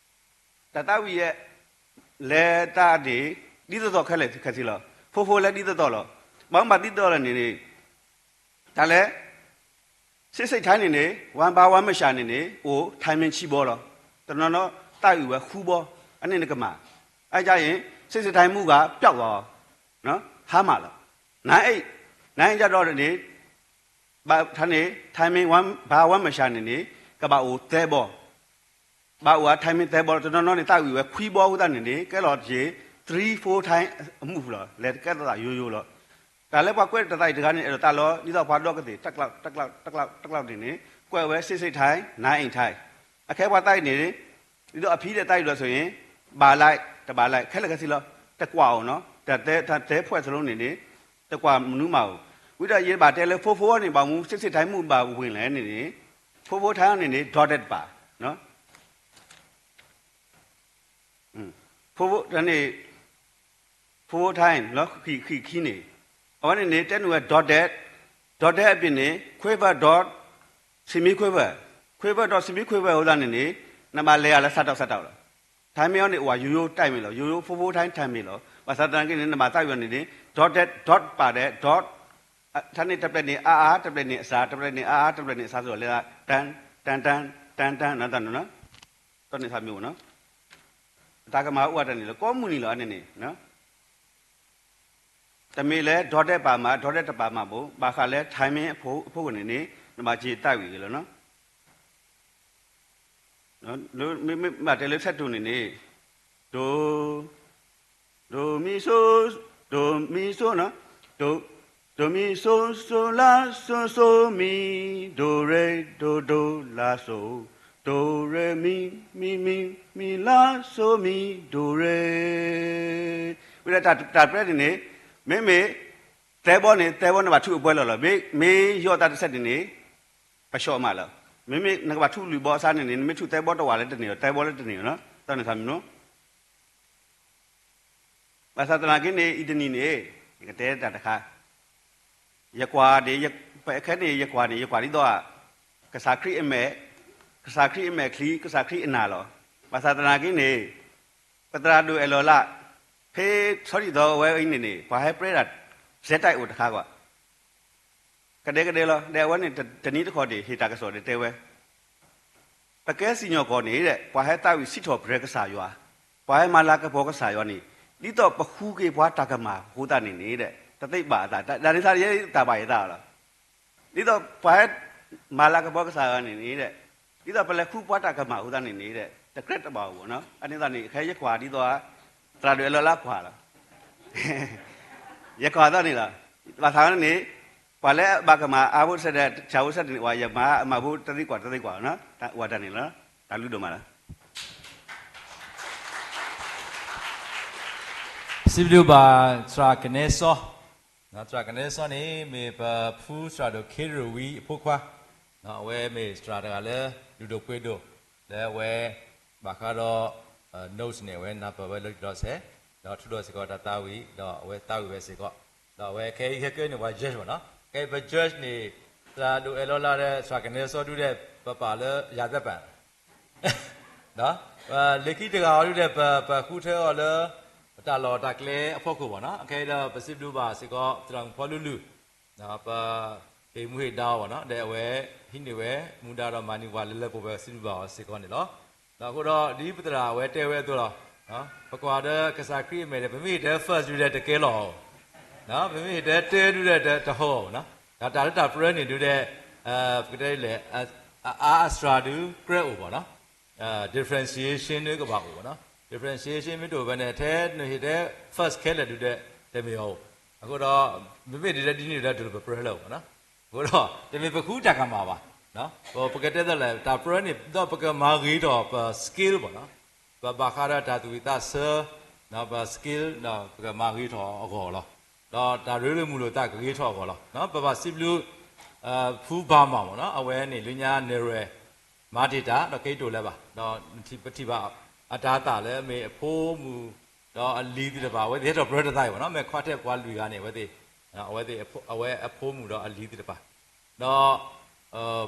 တၢ်သးဝံၣ်ယဲ လဲၤသးန့ၣ် ဒ်သိးသိးခဲလၢာ်ခဲဆ့လီၤ. four four လဲၤဒ်သိးသိးလီၤ. ဘၣ်မ့ၢ်ဘၣ်ဒ်သိးလီၤန့ၣ်န့ၣ် တၢ်လဲၤ six eight န့ၣ်န့ၣ် one by one measure န့ၣ်န့ၣ် အိၣ် timing ဆံဘီလီၤ. တနီၤနီၤသးဝံၣ်ဝဲဃုဘီ, အန့ၣ်နကမၤ, အန့ၣ် six eight မူဂၤပျောက်သွားအီၤ, ဟါမၢ်လီၤ. nine eight, nine eight န့ၣ် ဘၣ်ဆၣ်န့ၣ် timing one by one measure န့ၣ်န့ၣ် ကဘၣ်အိၣ်သၢဘီ, ဘၣ်အိၣ်ဝဲ timing သၢဘီ, တနီၤနီၤန့ၣ် သးဝံၣ်ဝဲခွံဘီအဃိသတးန့ၣ်န့ၣ် ကဲလီၤတက့ၢ် three four time အ move လီၤ, လဲၤကဲထီၣ်သးယိယိလီၤ. တၢ်လၢပှၤကွဲးတၢ်သးဝံၣ်တဂၤန့ၣ် အဲၣ်ဒိးသးလီၤ ဒ်သိးပှၤဒီကသ့ၣ် တကျး တကျး တကျး တကျးန့ၣ်န့ၣ် ကွဲးဝဲ six eight time, nine eight time. အခဲပှၤသးဝံၣ်န့ၣ် ဒ်သိးအဖံဒီးသးဝံၣ်ဒီးဆိုရင် ဘၣ်လိုက် တဘၣ်လိုက် ခဲလၢာ်ခဲဆ့လီၤ. တကွၢ်အိၣ်နီၤ, တၢ်သဲ တၢ်သဲ ဖွဲ့စလုံး န့ၣ်န့ၣ် တကွၢ်မနုၤမးအိၣ်. ဝံၤဒီးယဘၣ်တဲလၢ four four န့ၣ် ဘၣ်မနုၤ six eight time မူဘၣ်ဝ့ၢ်လဲၣ်န့ၣ်န့ၣ် four four time န့ၣ်န့ၣ် dotted တပၤ four four န့ၣ် four four time လီၤ ဃံးဃံးခံန့ၣ် အဝဲန့ၣ်န့ၣ် တဲနုာ်ဝဲ dotted, dotted အပူၤန့ၣ် quiver dot semi quiver, quiver dot semi quiver အဃိသတးန့ၣ်န့ၣ် နဘၣ်လဲၤအီၤလၢစးထီၣ်စးထီၣ်လီၤ. timing အီၤန့ၣ် အိၣ်ဝဲယိယိ timing လီၤ, ယိယိ four four time timing လီၤ. ဘၣ်ဆၣ်သနာ်က့န့ၣ် နဘၣ်သးဝံၣ်အီၤန့ၣ်န့ၣ် dotted, dot ပာ်ဒီး dot တၢ်န့ၣ်တဖျၢၣ်န့ၣ်အါအါ တဖျၢၣ်န့ၣ်အစှၤ, တဖျၢၣ်န့ၣ်အါအါ တဖျၢၣ်န့ၣ်အစှၤ စ့ၢ်ကီးလဲၤ တၢ် တၢ် တၢ် တၢ် တၢ် တၢ် န့ၣ်သးမ့ၢ်အိၣ်နီၤ, တၢ်ကမၤအိၣ်ဝဲတၢ်န့ၣ်လီၤ, ကိးမုၢ်နံၤလီၤ အန့ၣ်န့ၣ် တမ့ၢ်လၢ dotted ပာ်မး dotted တပာ်မးဘၣ်, ဘၣ်ဃးလၢ timing အဖီခိၣ်န့ၣ်န့ၣ် နဘၣ်က့ၤသးဝံၣ်ဂ့ၤလီၤနီၤ. မ့ၢ်ဘၣ်တဲလၢ ထၢၣ်တိၤ န့ၣ်န့ၣ် ဒိ ဒိမံဆိ ဒိမံဆိနီၤ, ဒိ ဒိမံဆိ စိလါစိစိမံ, ဒိရ့ ဒိဒိလါစိ, ဒိရ့မံ မံမံ မံလါစိမံ ဒိရ့. ဝံၤဒီးတၢ်တၢ်ပြၢန့ၣ်န့ၣ် မ့မ့ၢ် သၢဘီန့ၣ် သၢဘီနဘၣ်ထူၣ်အပှဲၤလီၤလီၤ, မ့ၢ် မ့ၢ်ယီၢ်တၢ်တစဲးန့ၣ်န့ၣ် ပဆှီၣ်မးလီၤ. မ့မ့ၢ်နကဘၣ်ထူၣ်လွံၢ်ဘီအစးန့ၣ်န့ၣ် နမ့ၢ်ထူၣ်သၢဘီတဝးလၢတန့ၢ်လီၤ, သၢဘီလၢတန့ၢ်လီၤနီၤ, တၢ်န့ၣ်သးမ့ၢ်နီၤ. ဘၣ်ဆၣ်သနာ်က့န့ၣ် အံၤတနံၤန့ၣ် ယကတဲတၢ်တခါ, ယကွၢ်ဒၣ် ဖဲခဲန့ၣ် ယကွၢ်န့ၣ် ယကွၢ်ဒ်သိး ကစၢ်ခရံာ်အမဲာ်, ကစၢ်ခရံာ်အမဲာ်ချံ, ကစၢ်ခရံာ်အနၢ်လီၤ. ဘၣ်ဆၣ်သနာ်က့န့ၣ် ပသရၣ်ဒိၣ်အဲၣ်လီၤလး ဖဲဆီဒံၣ်သီအဝဲအံၤန့ၣ်န့ၣ် ပှၤဟဲပြၢတၢ် စဲးတၢ်အိၣ်တခါကွၢ် ကဒဲကဒဲလီၤ. ဒီးအဝဲန့ၣ် တနံၤတခီဒံး ဟ့ၣ်တၢ်ကစီၣ်ဒီးတဲဝဲ, ပကဲစံၣ်ညီၣ်ကွီၢ်န့ၣ်ဒီး ပှၤဟဲသးဝံၣ်စံးထီၣ်ပတြၢၤကစၢ်ယွၤ, ပှၤဟဲမၤလၤကပီၤကစၢ်ယွၤန့ၣ် ဒ်သိးပဃုက့ၤပှၤတၢ်ကမၣ်အဃိသတးန့ၣ်န့ၣ်ဒီး တသ့ဘၣ်အသး, တၢ်န့ၣ်သးယဲတၢ်ဘၣ်ယသးလီၤ. ဒ်သိးပှၤဟဲမၤလၤကပီၤကစၢ်ယွၤန့ၣ်န့ၣ်ဒီး ဒ်သိးပလဲၤဃုပှၤတၢ်ကမၣ်အဃိသတးန့ၣ်န့ၣ်ဒီး တကြၢးတဘၣ်အိၣ်ဘၣ်နီၤ. အန့ၣ်သးန့ၣ် ခဲယကွၢ်ဒ်သိး သရၣ်ဒိၣ်အဲၣ်လီၤလးကွၢ်လီၤ. ယကွၢ်သးန့ၣ်လီၤ. ဘၣ်ဆၣ်န့ၣ် ပှၤလၢအဘၣ်ကမၣ်အါဖိတစဲးဒီး ဆၣ်ဖိတစဲးန့ၣ် ပှၤယမၤအမၤဖိတသ့ကွၢ်တသ့ကွၢ်နီၤ, တၢ်အိၣ်တၢ်န့ၣ်လီၤ. တၢ်ဘျုးဒိၣ်မးလီၤ. စံးဘျုးဘၣ် သရၣ်ကနဲစီ, သရၣ်ကနဲစီန့ၣ် မ့ၢ်ပဖုသရၣ်ဒိၣ်ခ့ရူၢ်ဝံအဖိခွါ, အဝဲမ့ၢ်သရၣ်တဂၤလၢ လုၢ်ဒိၣ်ပှ့ၤဒိၣ် လၢအဝဲ ဘၣ်ဃးဒီး notes န့ၣ် အဝဲနၢ်ပၢၢ်ဝဲလၢကဒီးစဲး, ဒီးထုးထီၣ်စ့ၢ်ကီးတၢ်သးဝံၣ် ဒီးအဝဲသးဝံၣ်ဝဲစ့ၢ်ကီး, ဒီးအဝဲခဲအံၤဟဲက့ၤန့ၣ် ပှၤ judge ဘၣ်နီၤ, ခဲအံၤပ judge န့ၣ် သရၣ်ဒိၣ်အဲၣ်လီၤလးဒီး သရၣ်ကနဲစီဒုဒီး ပပာ်လၢယၤသပၣ် လၢခံတဂၤအီၤဒုဒီး ပ ပဃုထၢအီၤလၢ ပတၢ်လီၢ်တၢ်ကျဲအဖီခိၣ်ဘၣ်နီၤ, အခဲအံၤဒီး ပစံးဘျုးဘၣ်စ့ၢ်ကီး သရၣ်မုၣ်ဖီလူလူ, ပဟ့ၣ်မူဟ့ၣ်ဒါအီၤဘၣ်နီၤ, ဒီးအဝဲဟံးန့ၢ်ဝဲ မူဒါဒီးမၤန့ၢ်ပှၤလၢလၢပှဲၤပှဲၤ စံးဘျုးဘၣ်အီၤစ့ၢ်ကီးန့ၣ်လီၤ. ဒီးအဃိဒီး ဒ်ပသရၣ်အဝဲတဲဝဲအသိးလီၤ, ပကွၢ်ဒီးကစၢ်ခရံာ်အမဲာ်ဒီး ပမ့ၢ်ဟ့ၣ်တဲ first ဒုဒီးတကဲလီၤအီၤ, ပမ့ၢ်ဟ့ၣ်တဲ third ဒုဒီးတဟီၣ်အီၤဘၣ်နီၤ, ဒီးတၢ်လၢတၢ်ပြၢန့ၣ်ဒုဒီး ပကတဲလဲၣ် အအါအစှၤဒုကြၢးအိၣ်ဘၣ်နီၤ, differentiation ဒုကဘၣ်အိၣ်ဘၣ်နီၤ, differentiation မ့ၢ်တအိၣ်ဖဲန့ၣ် ထဲနဟ့ၣ်တဲ first ခဲလၢာ်ဒုဒီး တမ့ၢ်အီၤဘၣ်, အဃိဒီး မ့မ့ၢ်ဒ်လဲၣ်ဒ်န့ၣ်ဒီး တလိၣ်ပပြၢလၢၤဘၣ်နီၤ, အဃိဒီး တမ့ၢ်ပဃုတၢ်ကမၣ်ဘၣ်, ပကတဲသိးလဲၣ် တၢ်ပြၢန့ၣ် ဒီးပကမၤဂ့ၤထီၣ်ပ skill ဘၣ်နီၤ, ပဘၣ်ဃးဒီးတၢ်သူၣ်ဝံၣ်သးဆၢ ပ skill ဒီးပကမၤဂ့ၤထီၣ်အဂီၢ်လီၤ. ဒီးတၢ်ရ့လိာ်မုာ်လိာ်သးကဂ့ၤထီၣ်အဂီၢ်လီၤ. ပဘၣ်စံးဘျုး ဖုဘၣ်မးမ့ၢ်နီၤ, အဝဲန့ၣ်လၢညါ နရဲၣ် မၤတ့ၢ်တၢ် ဒီးခဲအံၤတအိၣ်လၢၤဘၣ်, ဒီးပထံၣ်ဘၣ်အတၤသၣ်လၢအမ့ၢ်အဖိမုၣ် ဒီးအလံၤသ့ၣ်တဖၣ် အဝဲသ့ၣ်ဟဲထီၣ်ပြၢတၢ်သးအံၤမ့ၢ်နီၤ, မ့ၢ်ခွါထဲပှၤလွံၢ်ဂၤန့ၣ် အဝဲသ့ၣ် အဝဲအဖိမုၣ်ဒီးအလံၤသ့ၣ်တဖၣ် ဒီး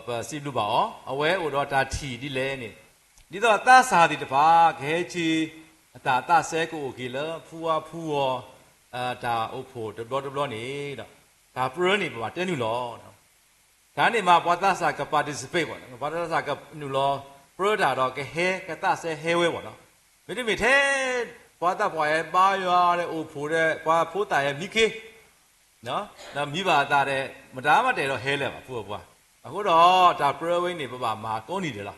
ပစံးဘျုးဘၣ်အီၤ, အဝဲအိၣ်ဒီးတၢ်ထံၣ်ဒ်လဲၣ်န့ၣ်, ဒ်သိးသးစၢ်သ့ၣ်တဖၣ် ကဟဲက့ၤ အတၢ်သးစဲကအိၣ်က့ၤလၢဖုဝါဖုဝီၤ တၢ်အိၣ်ဖှိၣ်တဘျီတဘျီန့ၣ်ဒီး တၢ်ပြၢန့ၣ် ပဘၣ်တဲနုာ်လီၤ. တၢ်န့ၣ်မး ပှၤသးစၢ်က participate ဘၣ်, ပှၤသးစၢ်ကနုာ်လီၤ ပြၢတၢ်ဒီးကဟဲ ကသးစဲဟဲဝဲဘၣ်နီၤ, မ့တမ့ၢ်ထဲ ပှၤသးပှၢ်ဟဲဘါယွၤဒီးအိၣ်ဖှိၣ်ဒီး ပှၤဖိသၣ်ဟဲမံခ့ ဒီးမံဘၣ်အသးဒီး မတၤမးတအဲၣ်ဒိးဟဲလၢၤဘၣ် ဖုအပှၤ, အဃိဒီးတၢ်ပြၢဝဲန့ၣ် ပဘၣ်မၤကိးနံၤဒဲးလီ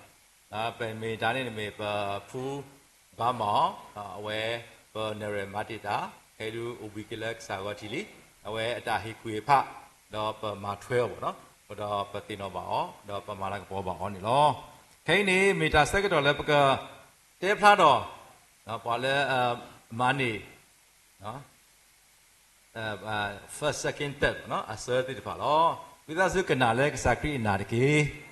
ၤ. ပမ့ၢ်တၢ်န့ၣ်မ့ၢ်ပဖုဘၣ်မးအီၤ, အဝဲ ပနရဲၣ်မၤတ့ၢ်တၢ် ခဲဒုးအိၣ်ဘှံးက့ၤလၢကစၢ်ဂီၤထံးလံ, အဝဲအတၢ်ဟ့ၣ်ကူၣ်ဟ့ၣ်ဖး ဒီးပမၤထွဲအီၤဘၣ်နီၤ, ဒီးပသ့ၣ်နီၣ်ဘၣ်အီၤ ဒီးပမၤလၤကပီၤဘၣ်အီၤန့ၣ်လီၤ. ခဲအံၤန့ၣ် မ့ၢ်တၢ်ဆၢကတီၢ်လၢပကတဲဖျါထီၣ် ပှၤလၢ မၤန့ၢ် first second third အဆၢသ့ၣ်တဖၣ်လီၤ. ဝံသးစူၤကနၣ်လၢကစၢ်ခရံာ်အနၢ်တက့ၢ်.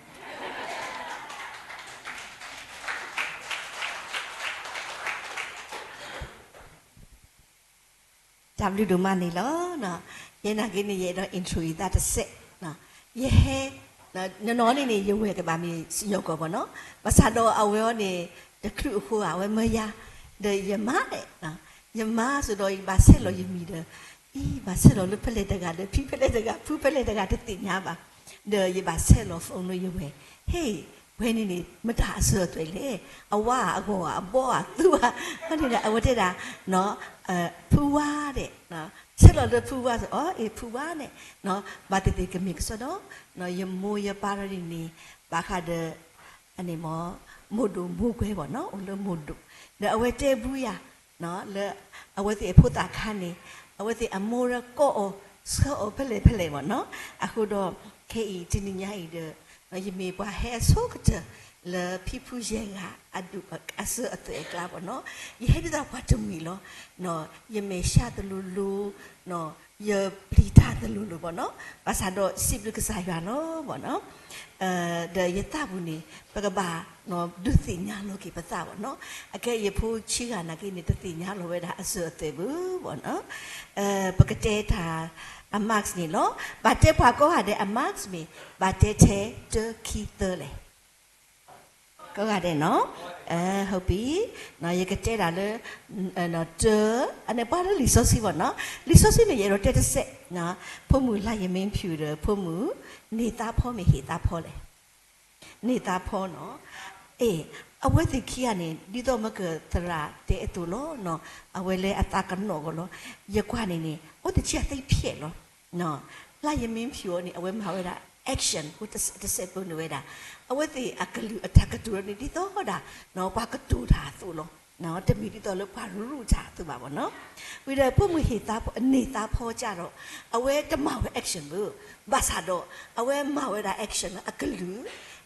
တၢ်ဘျုးဒိၣ်မးန့ၣ်လီၤ. ယဲနာ်က့န့ၣ် ယအဲၣ်ဒိး intro ယသးတစဲး, ယဟဲ နီၢ်နီၢ်န့ၣ်န့ၣ် ယဝဲၢ်ကဘၣ်မ့ၢ်စံၣ်ညီၣ်ကွီၢ်ဘၣ်နီၤ, ဘၣ်ဆၣ်ဒီးအဝဲအီၤန့ၣ် တချုးအဃိဧါ အဝဲမၢယၤ, ဒီးယမါ, ယမါစ့ၢ်ဒီး ယဘၣ်ဆဲးလီၤယမံၤဒီး အံၤ ဘၣ်ဆဲးလီၤလၢဖဲလဲၣ်တဂၤဒီး ဖံဖဲလဲၣ်တဂၤ ဖုဖဲလဲၣ်တဂၤတသ့ၣ်ညါဘၣ်, ဒီးယဘၣ်ဆဲးလီၤ phone လၢယဝဲၢ်, ဟ့ၣ်, ဝဲန့ၣ်န့ၣ် မတၤအစၢၤအသွဲၣ်လဲၣ်, အဝါဧါ အဂီၢ်ဧါ အဘီဧါ အသူဧါ, အဝဲတဲဒၣ် ဖုဝါဒဲး, ဆဲးလီၤလၢဖုဝါစ့ၢ်, အီ အ့ၣ် ဖုဝါန့ၣ်, ဘၣ်သ့ၣ်သ့ၣ်ကမ့ၢ်ကစီဒီ, ယမိၢ်ယပၢ်ရၤန့ၣ်န့ၣ် ဘၣ်ဃးဒီး အန့ၣ်မ့ၢ် မိၢ်ဒိၣ်မိၢ်ကွဲဘၣ်နီၤ, အိၣ်လၢမိၢ်ဒိၣ်, ဒီးအဝဲတဲဘုယၤ လၢ အဝဲသ့ၣ်အဖိသၣ်ခါန့ၣ် အဝဲသ့ၣ်အမိၢ်ရၢကိးအီၤ ဆှၢအီၤဖဲလဲၣ်ဖဲလဲၣ်ဘၣ်နီၤ, အဃိဒီး ခဲအံၤတနံၤညါအံၤဒီး ယမ့ၢ်ပှၤဟဲအဆိကတၢၢ်လၢဖံဖုယဲၢ်ဂၤအဒူၣ်အစၢၤအသွဲၣ်အကျါဘၣ်နီၤ, ယဟဲဒ်သိးပှၤတမှံၤလီၤ, ယမဲာ်ဆှးသလိၤလိၤ ယပျံၤတၢ်သလိၤလိၤဘၣ်နီၤ, ဘၣ်ဆၣ်ဒီးစံးဘျုးကစၢ်ယွၤလီၤဘၣ်နီၤ, ဒီးယသးပူၤန့ၣ် ပကဘၣ်ဒုးသ့ၣ်ညါလီၤက့ၤပသးဘၣ်နီၤ, အခဲအံၤယဖိဆံးဂၤနာ်က့န့ၣ် တသ့ၣ်ညါလီၤဝဲဒၣ်အစၢၤအသွဲၣ်ဘၣ်နီၤ, ပကတဲတၢ် အ marks န့ၣ်လီၤ, ဘၣ်တဲပှၤကိးဂၤဒဲးအ marks မ့ၢ် ဘၣ်တဲထဲတၢခံသၢလဲၣ် ကိးဂၤဒဲးနီၤ, ဟုတ်ပြီ, ယကတဲဒၣ်လၢ တၢ, အန့ၣ်ပှၤလၢလံာ်စီဆှံဘၣ်နီၤ, လံာ်စီဆှံန့ၣ် ယအဲၣ်ဒိးတဲတစဲး, ဖိမုၣ်လါယမင်းဖြူဒီး ဖိမုၣ်န့ၢ်သးဖီမ့ၢ်ဟ့ၣ်သးဖီလဲၣ်, န့ၢ်သးဖီနီၤ, အ့ၣ်, အဝဲသ့ၣ်ခံဂၤန့ၣ် ဒ်သိးမကသရၣ်တဲအသိးလီၤ, အဝဲလၢအသးကနီၣ်ကီးလီၤ, ယကွၢ်န့ၣ်န့ၣ် အိၣ်တဆံအသ့ဖျဲးလီၤ လါယမင်းဖြူအီၤန့ၣ် အဝဲမၤဝဲဒၣ် action တစဲးဖိန့ၣ်ဝဲဒၣ်, အဝဲသ့ၣ်အကလုၢ်အတၢ်ကတိၤန့ၣ် ဒ်သိးဒၣ် ပှၤကတိၤတၢ်အသိးလီၤ, တမ့ၢ်ဒ်သိးလၢပှၤရူၢ်တၢ်အသိးဘၣ်ဘၣ်နီၤ, ဝံၤဒီးဖိမုၣ်ဟ့ၣ်သးဖီ န့ၢ်သးဖီကဒီး အဝဲတမၤဝဲ action ဘၣ်, ဘၣ်ဆၣ်ဒီး အဝဲမၤဝဲဒၣ် action လၢအကလုၢ်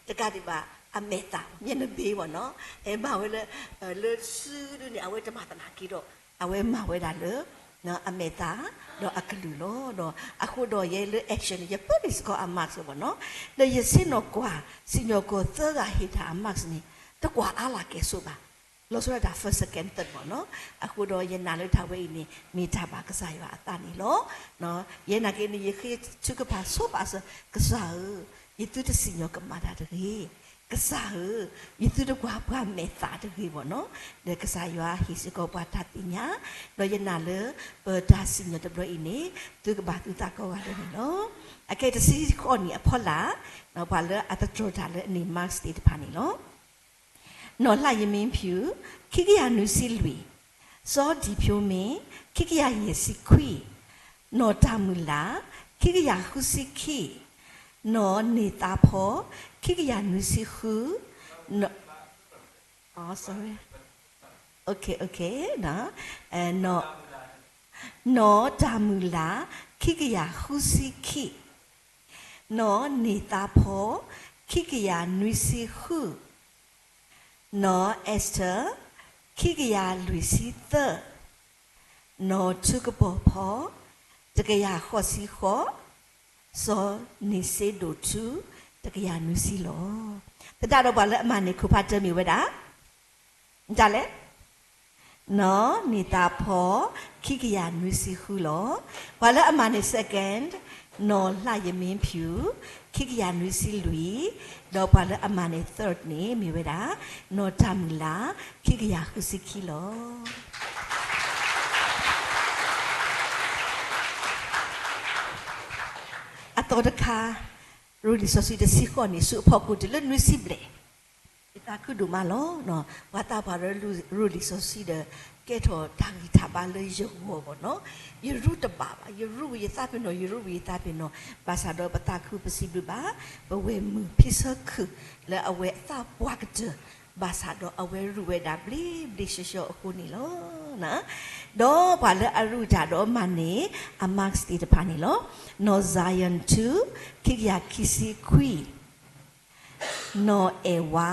တကးဒံးဘၣ် အမဲာ်သၣ် မျက်နှာပေး ဘၣ်နီၤ, မၤဝဲလၢ လၢစုဒုန့ၣ် အဝဲတမၤသနာ်က့ဒီး အဝဲမၤဝဲဒၣ်လၢ အမဲာ်သၣ် ဒီးအကလုၢ်လီၤ, ဒီးအဃိဒီးယဲလၢ action န့ၣ် ယပၢနုာ်စ့ၢ်ကီးအ marks ဘၣ်နီၤ, ဒီးယဆ့ၣ်နီၤကွၢ် စံၣ်ညီၣ်ကွီၢ်သၢဂၤဟ့ၣ်တၢ်အ marks န့ၣ် တကွၢ်အါလၢ်ကဲဆိးဘၣ်, လီၤဆီဒၣ်တၢ် first second third ဘၣ်နီၤ, အဃိဒီးယနာ်လၢတၢ်ဝဲအံၤန့ၣ် မ့ၢ်တၢ်ဘၣ်ကစၢ်ယွၤအသးန့ၣ်လီၤ, ယဲနာ်က့န့ၣ် ယဃ့ထုကဖၣ်ဆိပာ်စၢၤ ကစၢ်ဧၢ, ယသုတစံၣ်ညီၣ်ကမၣ်တၢ်တဂ့ၤ ကစၢ်ဧၢ, ယသုတကွၢ်ပှၤမဲာ်သၣ်တဂ့ၤဘၣ်နီၤ, ဒီးကစၢ်ယွၤဟ့ၣ်စ့ၢ်ကီးပှၤတၢ်သ့ၣ်ညါ, ဒီးယနာ်လၢ ပတၢ်စံၣ်ညီၣ်တဘျီအံၤန့ၣ် သုကဘၣ်သုသးကိးဂၤဒဲးန့ၣ်လီၤ. အခဲတဆံဃိးနံၣ်အဖီလာ်, ပှၤလၢအသတြီၤတၢ်လၢအန့ၢ် marks သ့ၣ်တဖၣ်န့ၣ်လီၤ. နီၢ်လှယမင်းဖြူ, ခံကယၤနွံဆံလွံၢ်, စီၤဒံၣ်ဖၠိမ့ၢ်, ခံကယၤယဲၢ်ဆံခွံ, နီၢ်တၢ်မုၢ်လၢ်, ခံကယၤဃုဆံခံ, နီၢ်န့ၢ်သးဖီ, ခံကယၤနွံဆံဃု, နီၢ်, နီၢ်, နီၢ်တၢ်မုၢ်လၢ်, ခံကယၤဃုဆံခံ, နီၢ်န့ၢ်သးဖီ, ခံကယၤနွံဆံဃု, နီၢ် Esther, ခံကယၤလွံၢ်ဆံသၢ, နီၢ်ထုကပီၤဖီ တကယၤဃိးဆံဃိး, စီၤန့ၣ်စ့ဒိၣ်ထူ တကယၤနွံဆံလီၤ. သတးဒီးပှၤလၢအမၤန့ၢ် ခိၣ်ဖးတၢၢ်မ့ၢ်ဝဲဒၣ် မတၤလဲၣ်, နီၢ်န့ၢ်သးဖီ ခံကယၤနွံဆံဃုလီၤ. ပှၤလၢအမၤန့ၢ် second နီၢ်လှယမင်းဖြူ ခံကယၤနွံဆံလွံၢ်, ဒီးပှၤလၢအမၤန့ၢ် third န့ၣ်မ့ၢ်ဝဲဒၣ် နီၢ်တၢ်မုၢ်လၢ် ခံကယၤဃုဆံခံလီၤ. အသီတခါ ရိလံာ်စီဆှံတဆံဃိးန့ၣ် ဆူအဖီခိၣ်တုၤလၢနွံဆံဘျဲၣ် ယသးခုဒိၣ်မးလီၤ. ပှၤသးပှၢ်လၢရိလံာ်စီဆှံဒီး ကဲထီၣ်တၢ်ဂံၢ်တၢ်ဘါလၢယဂီၢ်ဘၣ်နီၤ. ယရူတဘၣ်ဘၣ်, ယရူဝံၤယသးပ့ၤနီၣ်, ယရူဝံၤယသးပ့ၤနီၣ်, ဘၣ်ဆၣ်ဒီးပသးခုပစံးဘျုးဘၣ် ပဝဲၢ်မုၢ်ဖံဆၢခုၣ် လၢအဝဲအသးပှၢ်ကတၢၢ် ဘၣ်ဆၣ်ဒီးအဝဲရူဝဲဒၣ်ဘျ့ဘျ့ဆှီဆှီအဃိန့ၣ်လီၤ. ဒီးပှၤလၢအရူတၢ်ဒီးမၤန့ၢ် အ marks သ့ၣ်တဖၣ်န့ၣ်လီၤ. နီၢ် Zion two ခံကယၤခံဆံခွံ, နီၢ်အဲၣ်ဝါ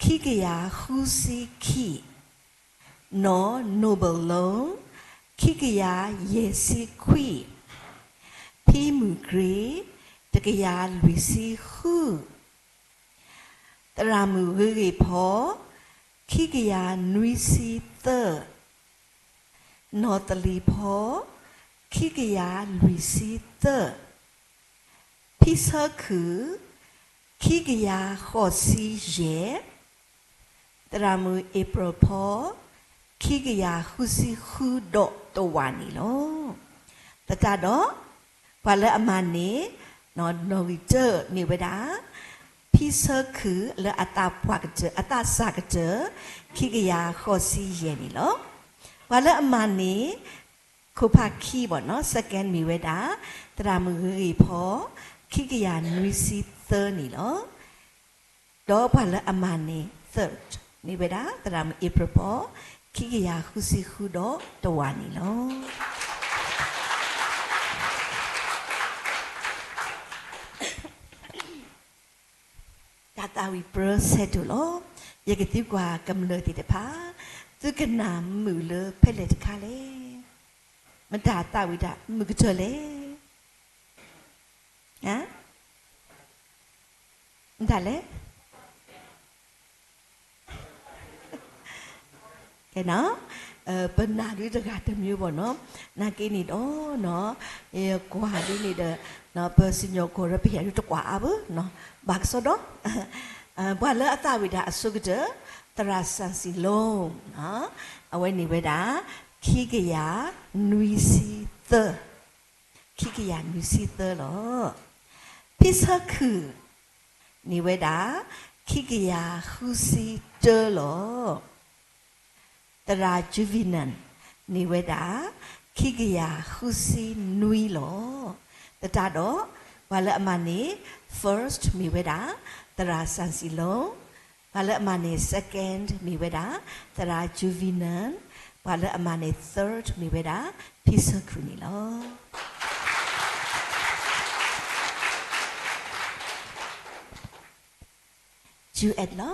ခံကယၤဃုဆံခံ, နီၢ် Noble Loan ခံကယၤယဲၢ်ဆံခွံ, ဖံမုၢ်ကြ့ တကယၤလွံၢ်ဆံဃု, သရၣ်မုၣ်ဂ့ၤဂ့ၤဖီ ခံကယၤနွံဆံသၢ, နီၢ်သလံၤဖီ ခံကယၤလွံၢ်ဆံသၢ, ဖံဆၢခုၣ် ခံကယၤဃိးဆံယဲၢ်, သရၣ်မုၣ်အ့ဖြ့ၣ်ဖီ ခံကယၤဃုဆံဃုဒီးတဝာ်န့ၣ်လီၤ. သတးဒီး ပှၤလၢအမၤန့ၢ် နီၣ်ဂံၢ်တၢမ့ၢ်ဝဲဒၣ် ဖံဆၢခုၣ်လၢအသးပှၢ်ကတၢၢ် အသးစၢ်ကတၢၢ် ခံကယၤဃိးဆံယဲၢ်န့ၣ်လီၤ. ပှၤလၢအမၤန့ၢ် ခိၣ်ဖးခံဘၣ်နီၤ second မ့ၢ်ဝဲဒၣ် သရၣ်မုၣ်ဂ့ၤဂ့ၤဖီ ခံကယၤနွံဆံသၢန့ၣ်လီၤ. ဒီးပှၤလၢအမၤန့ၢ် third မ့ၢ်ဝဲဒၣ် သရၣ်မုၣ်အ့ဖြ့ၣ်ဖီ ခံကယၤဃုဆံဃုဒီးတဝာ်န့ၣ်လီၤ. တၢ်သးဝံၣ်ပြၢဆဲးဒိၣ်လီၤ. ယကသံကွၢ်ကမျၢၢ်သ့ၣ်တဖၣ်, သုကနၣ်မုာ်လၢဖဲလဲၣ်တခါလဲၣ်. မတၤသးဝံၣ်တၢ်မုာ်ကတၢၢ်လဲၣ်. မတၤလဲၣ်. ကဲနီၤ, ပနာ်ဒုတဂၤတမံၤဘၣ်နီၤ, နာ်က့န့ၣ်ဒီး ကွၢ်ဒ်န့ၣ်ဒီး ပစံၣ်ညီၣ်ကွီၢ်ရၢပဟဲဒုတကွၢ်အါဘၣ်နီၤ, ဘၣ်ကစီဒီ, ပှၤလၢအသးဝံၣ်ဒၣ်အဆိကတၢၢ် သရၣ်စၣ်စံလိ, အဝဲန့ၣ်ဝဲဒၣ် ခံကယၤနွံဆံသၢ, ခံကယၤနွံဆံသၢလီၤ. ဖံဆၢခုၣ် န့ၣ်ဝဲဒၣ် ခံကယၤဃုဆံတၢလီၤ. သရၣ် Juvenile န့ၣ်ဝဲဒၣ် ခံကယၤဃုဆံနွံလီၤ. သတးဒီး ပှၤလၢအမၤန့ၢ် first မ့ၢ်ဝဲဒၣ် သရၣ်စၣ်စံလိ, ပှၤလၢအမၤန့ၢ် second မ့ၢ်ဝဲဒၣ် သရၣ် Juvenile, ပှၤလၢအမၤန့ၢ် third မ့ၢ်ဝဲဒၣ် ဖံဆၢခုၣ်န့ၣ်လီၤ. Duet လီ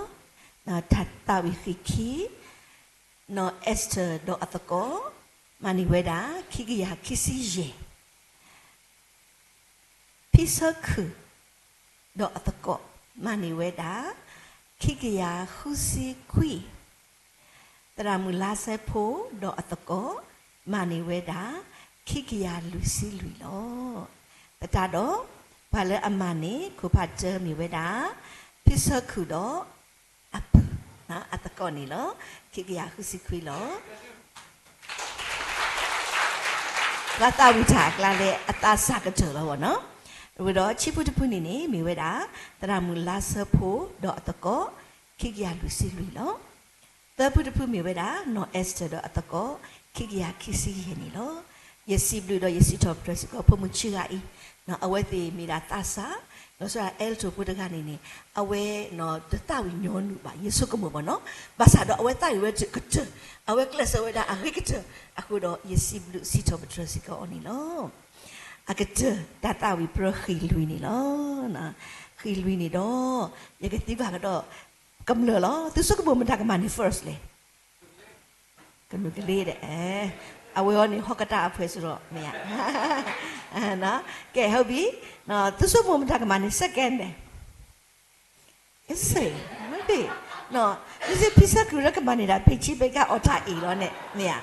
ၤ. တၢ်သးဝံၣ်ဃံးခံ, နီၢ် Esther ဒီးအသကိး, မၤန့ၢ်ဝဲဒၣ် ခံကယၤခံဆံယဲၢ်, ဖံဆၢခုၣ် ဒီးအသကိး, မၤန့ၢ်ဝဲဒၣ် ခံကယၤဃုဆံခွံ, သရၣ်မုၣ်လါဆဲဖိ ဒီးအသကိး, မၤန့ၢ်ဝဲဒၣ် ခံကယၤလွံၢ်ဆံလွံၢ်လီၤ. သတးဒီး ပှၤလၢအမၤန့ၢ် ခိၣ်ဖးတၢမ့ၢ်ဝဲဒၣ် ဖံဆၢခုၣ်ဒီး အပုၢ်, အသကိးန့ၣ်လီၤ. ခံကယၤဃုဆံခွံလီၤ. ပှၤသးဝံၣ်တၢ်အကျါလၢအသးစၢ်ကတၢၢ်လီၤဘၣ်နီၤ. အဝဲဒီးဆံဖုတဖုန့ၣ်န့ၣ် မ့ၢ်ဝဲဒၣ် သရၣ်မုၣ်လါဆၢဖိ ဒီးအသကိး, ခံကယၤလွံၢ်ဆံလွံၢ်လီၤ. သၢဖုတဖုမ့ၢ်ဝဲဒၣ် နီၢ် Esther ဒီးအသကိး, ခံကယၤခံဆံယဲၢ်န့ၣ်လီၤ. ယစံးဘျုးဒီးယစံးထီၣ်ပတြၢၤစ့ၢ်ကီး ဖိမုၣ်ဆံဂၤအံၤ, အဝဲသ့ၣ်မ့ၢ်ဒၣ်သးစၢ်, ဒီးစ့ၢ် alto ဖိတဂၤန့ၣ်န့ၣ် အဝဲ တသးဝံၣ်ညီနုၢ်ဘၣ် ယဆိကမိၣ်ဘၣ်နီၤ, ဘၣ်ဆၣ်ဒီးအဝဲသးဝံၣ်ဝဲကတၢၢ်, အဝဲကျဲးစၢးဝဲဒၣ်အဂ့ၤကတၢၢ်, အဃိဒီးယစံးဘျုးစံးထီၣ်ပတြၢၤစ့ၢ်ကီးအီၤန့ၣ်လီၤ. အကတၢၢ် တၢ်သးဝံၣ်ပြၢဃံးလွံၢ်န့ၣ်လီၤ. ဃံးလွံၢ်န့ၣ်ဒီး ယကသံကွၢ်ကဒီး ကမျၢၢ်လီၤ. သုဆိကမိၣ်မတၤကမၤန့ၢ် first လဲၣ်. ကမျၢၢ်ကလ့ဒီး, အဲ အဝဲအီၤန့ၣ် ဟီၣ်ကတၢၢ်အဖှဲးစရီ, မ့ၢ်ဧါ. ကဲ ဟုတ်ပြီ, သုဆိကမိၣ်မတၤကမၤန့ၢ် second န့ၣ်, အ့ မ့ၢ်, မ့ၢ်စ့ၢ်ဖံဆၢကုၢ်လၢကမၤန့ၢ်ဒၣ် ဖံဆံဘဲကါအီၣ်တၢ်အ့ၣ်လီၤန့ၣ် မ့ၢ်ဧါ.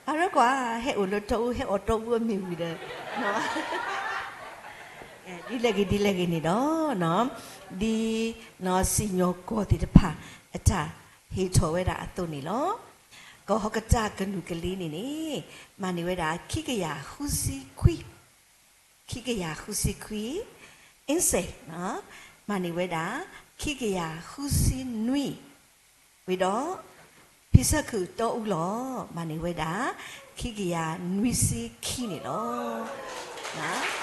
အရၢကွၢ် ဟဲအိၣ်လၢတီအူ ဟဲအီၣ်တီအူအမ့ၢ်ဝံၤဒီး ဒ်လဲၣ်ဂ့ၤဒ်လဲၣ်ဂ့ၤန့ၣ်ဒီး, ဒ်စံၣ်ညီၣ်ကွီၢ်သ့ၣ်တဖၣ် အတၢ်ဟ့ၣ်ထီၣ်ဝဲဒၣ်အသိးန့ၣ်လီၤ. ကဟီၣ်ကတၢၢ်ကနူၢ်ကလ့န့ၣ်န့ၣ် မၤန့ၢ်ဝဲဒၣ် ခံကယၤဃုဆံခွံ, ခံကယၤဃုဆံခွံ, အ့စ့ၣ်, မၤန့ၢ်ဝဲဒၣ် ခံကယၤဃုဆံနွံ, ဝံၤဒီး ဖံဆၢကုၢ်တီအူလီၤ မၤန့ၢ်ဝဲဒၣ် ခံကယၤနွံဆံခံန့ၣ်လီၤ.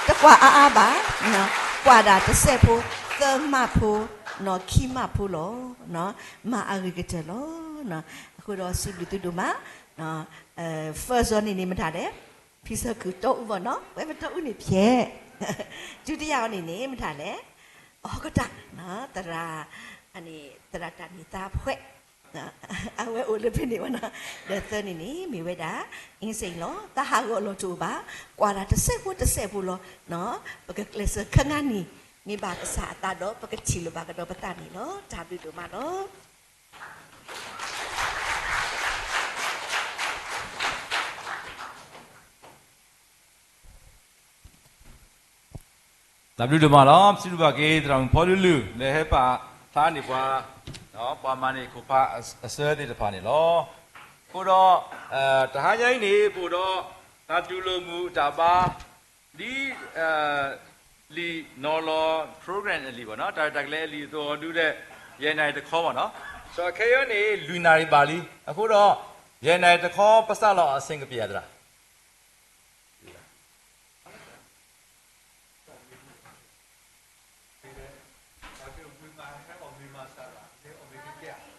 တကွၢ်အါအါဘၣ်, ကွၢ်ဒၣ်တစဲးဖိ, သၢမးဖိ, နီၢ်ခံမးဖိလီၤ. မၤအဂ့ၤကတၢၢ်လီၤ. အဃိဒီးစံးဘျုးသုဒိၣ်မး, first အီၤန့ၣ်န့ၣ်မတၤလဲၣ်, ဖံဆၢကုၢ်တီအူဘၣ်နီၤ, ဝဲပတီအူန့ၣ်ဖျဲး, ဒုတိယအီၤန့ၣ်န့ၣ်မတၤလဲၣ်, အဟီၣ်ကတၢၢ်, သရၣ်, သရၣ်တၢ်န့ၣ်သးဖှဲး အဝဲအိၣ်လၢဖဲန့ၣ်ဘၣ်နီၤ. ဒီးသၢန့ၣ်န့ၣ် မ့ၢ်ဝဲဒၣ် အ့စ့ၣ်လီၤ. တၢ်ဟးဂီၤအလီၢ်တအိၣ်ဘၣ်, ကွၢ်ဒၣ်တစဲးဖိတစဲးဖိလီၤ. ပကကျဲးစၢးခါငါနံၤ န့ၢ်ဘၣ်ကစၢ်အသးဒီး ပကထံၣ်လိာ်ဘၣ်ကဒီးပသးန့ၣ်လီၤ. တၢ်ဘျုးဒိၣ်မးလီၤ. တၢ်ဘျုးဒိၣ်မးလီၤ. ပစံးဘျုးဘၣ်က့ၤ သရၣ်မုၣ်ဖီလုလု လၢဟဲပာ်ဖျါန့ၢ်ပှၤ ပှၤမၤန့ၢ်ခိၣ်ဖးအဆၢသ့ၣ်တဖၣ်န့ၣ်လီၤ. အဃိဒီး တဟါညါအံၤန့ၣ် ပအိၣ်ဒီး တၢ်တူၢ်လိာ်မုာ်တၢ်ဘါ ဒ် လံာ်နီၤလီၤ program အလံာ်ဘၣ်နီၤ, တၢ်ရဲၣ်တၢ်ကျဲၤအလံာ်အသိးအီၤဒုးဒီး ယဲၢ်နၣ်ရံၣ်တခီဘၣ်နီၤ. ဒီးခဲအံၤန့ၣ် လွံၢ်နၣ်ရံၣ်ဘၣ်လံ. အဃိဒီး ယဲၢ်နၣ်ရံၣ်တခီ ပစးလီၤအဆင်ကပယၤသရၣ် အီ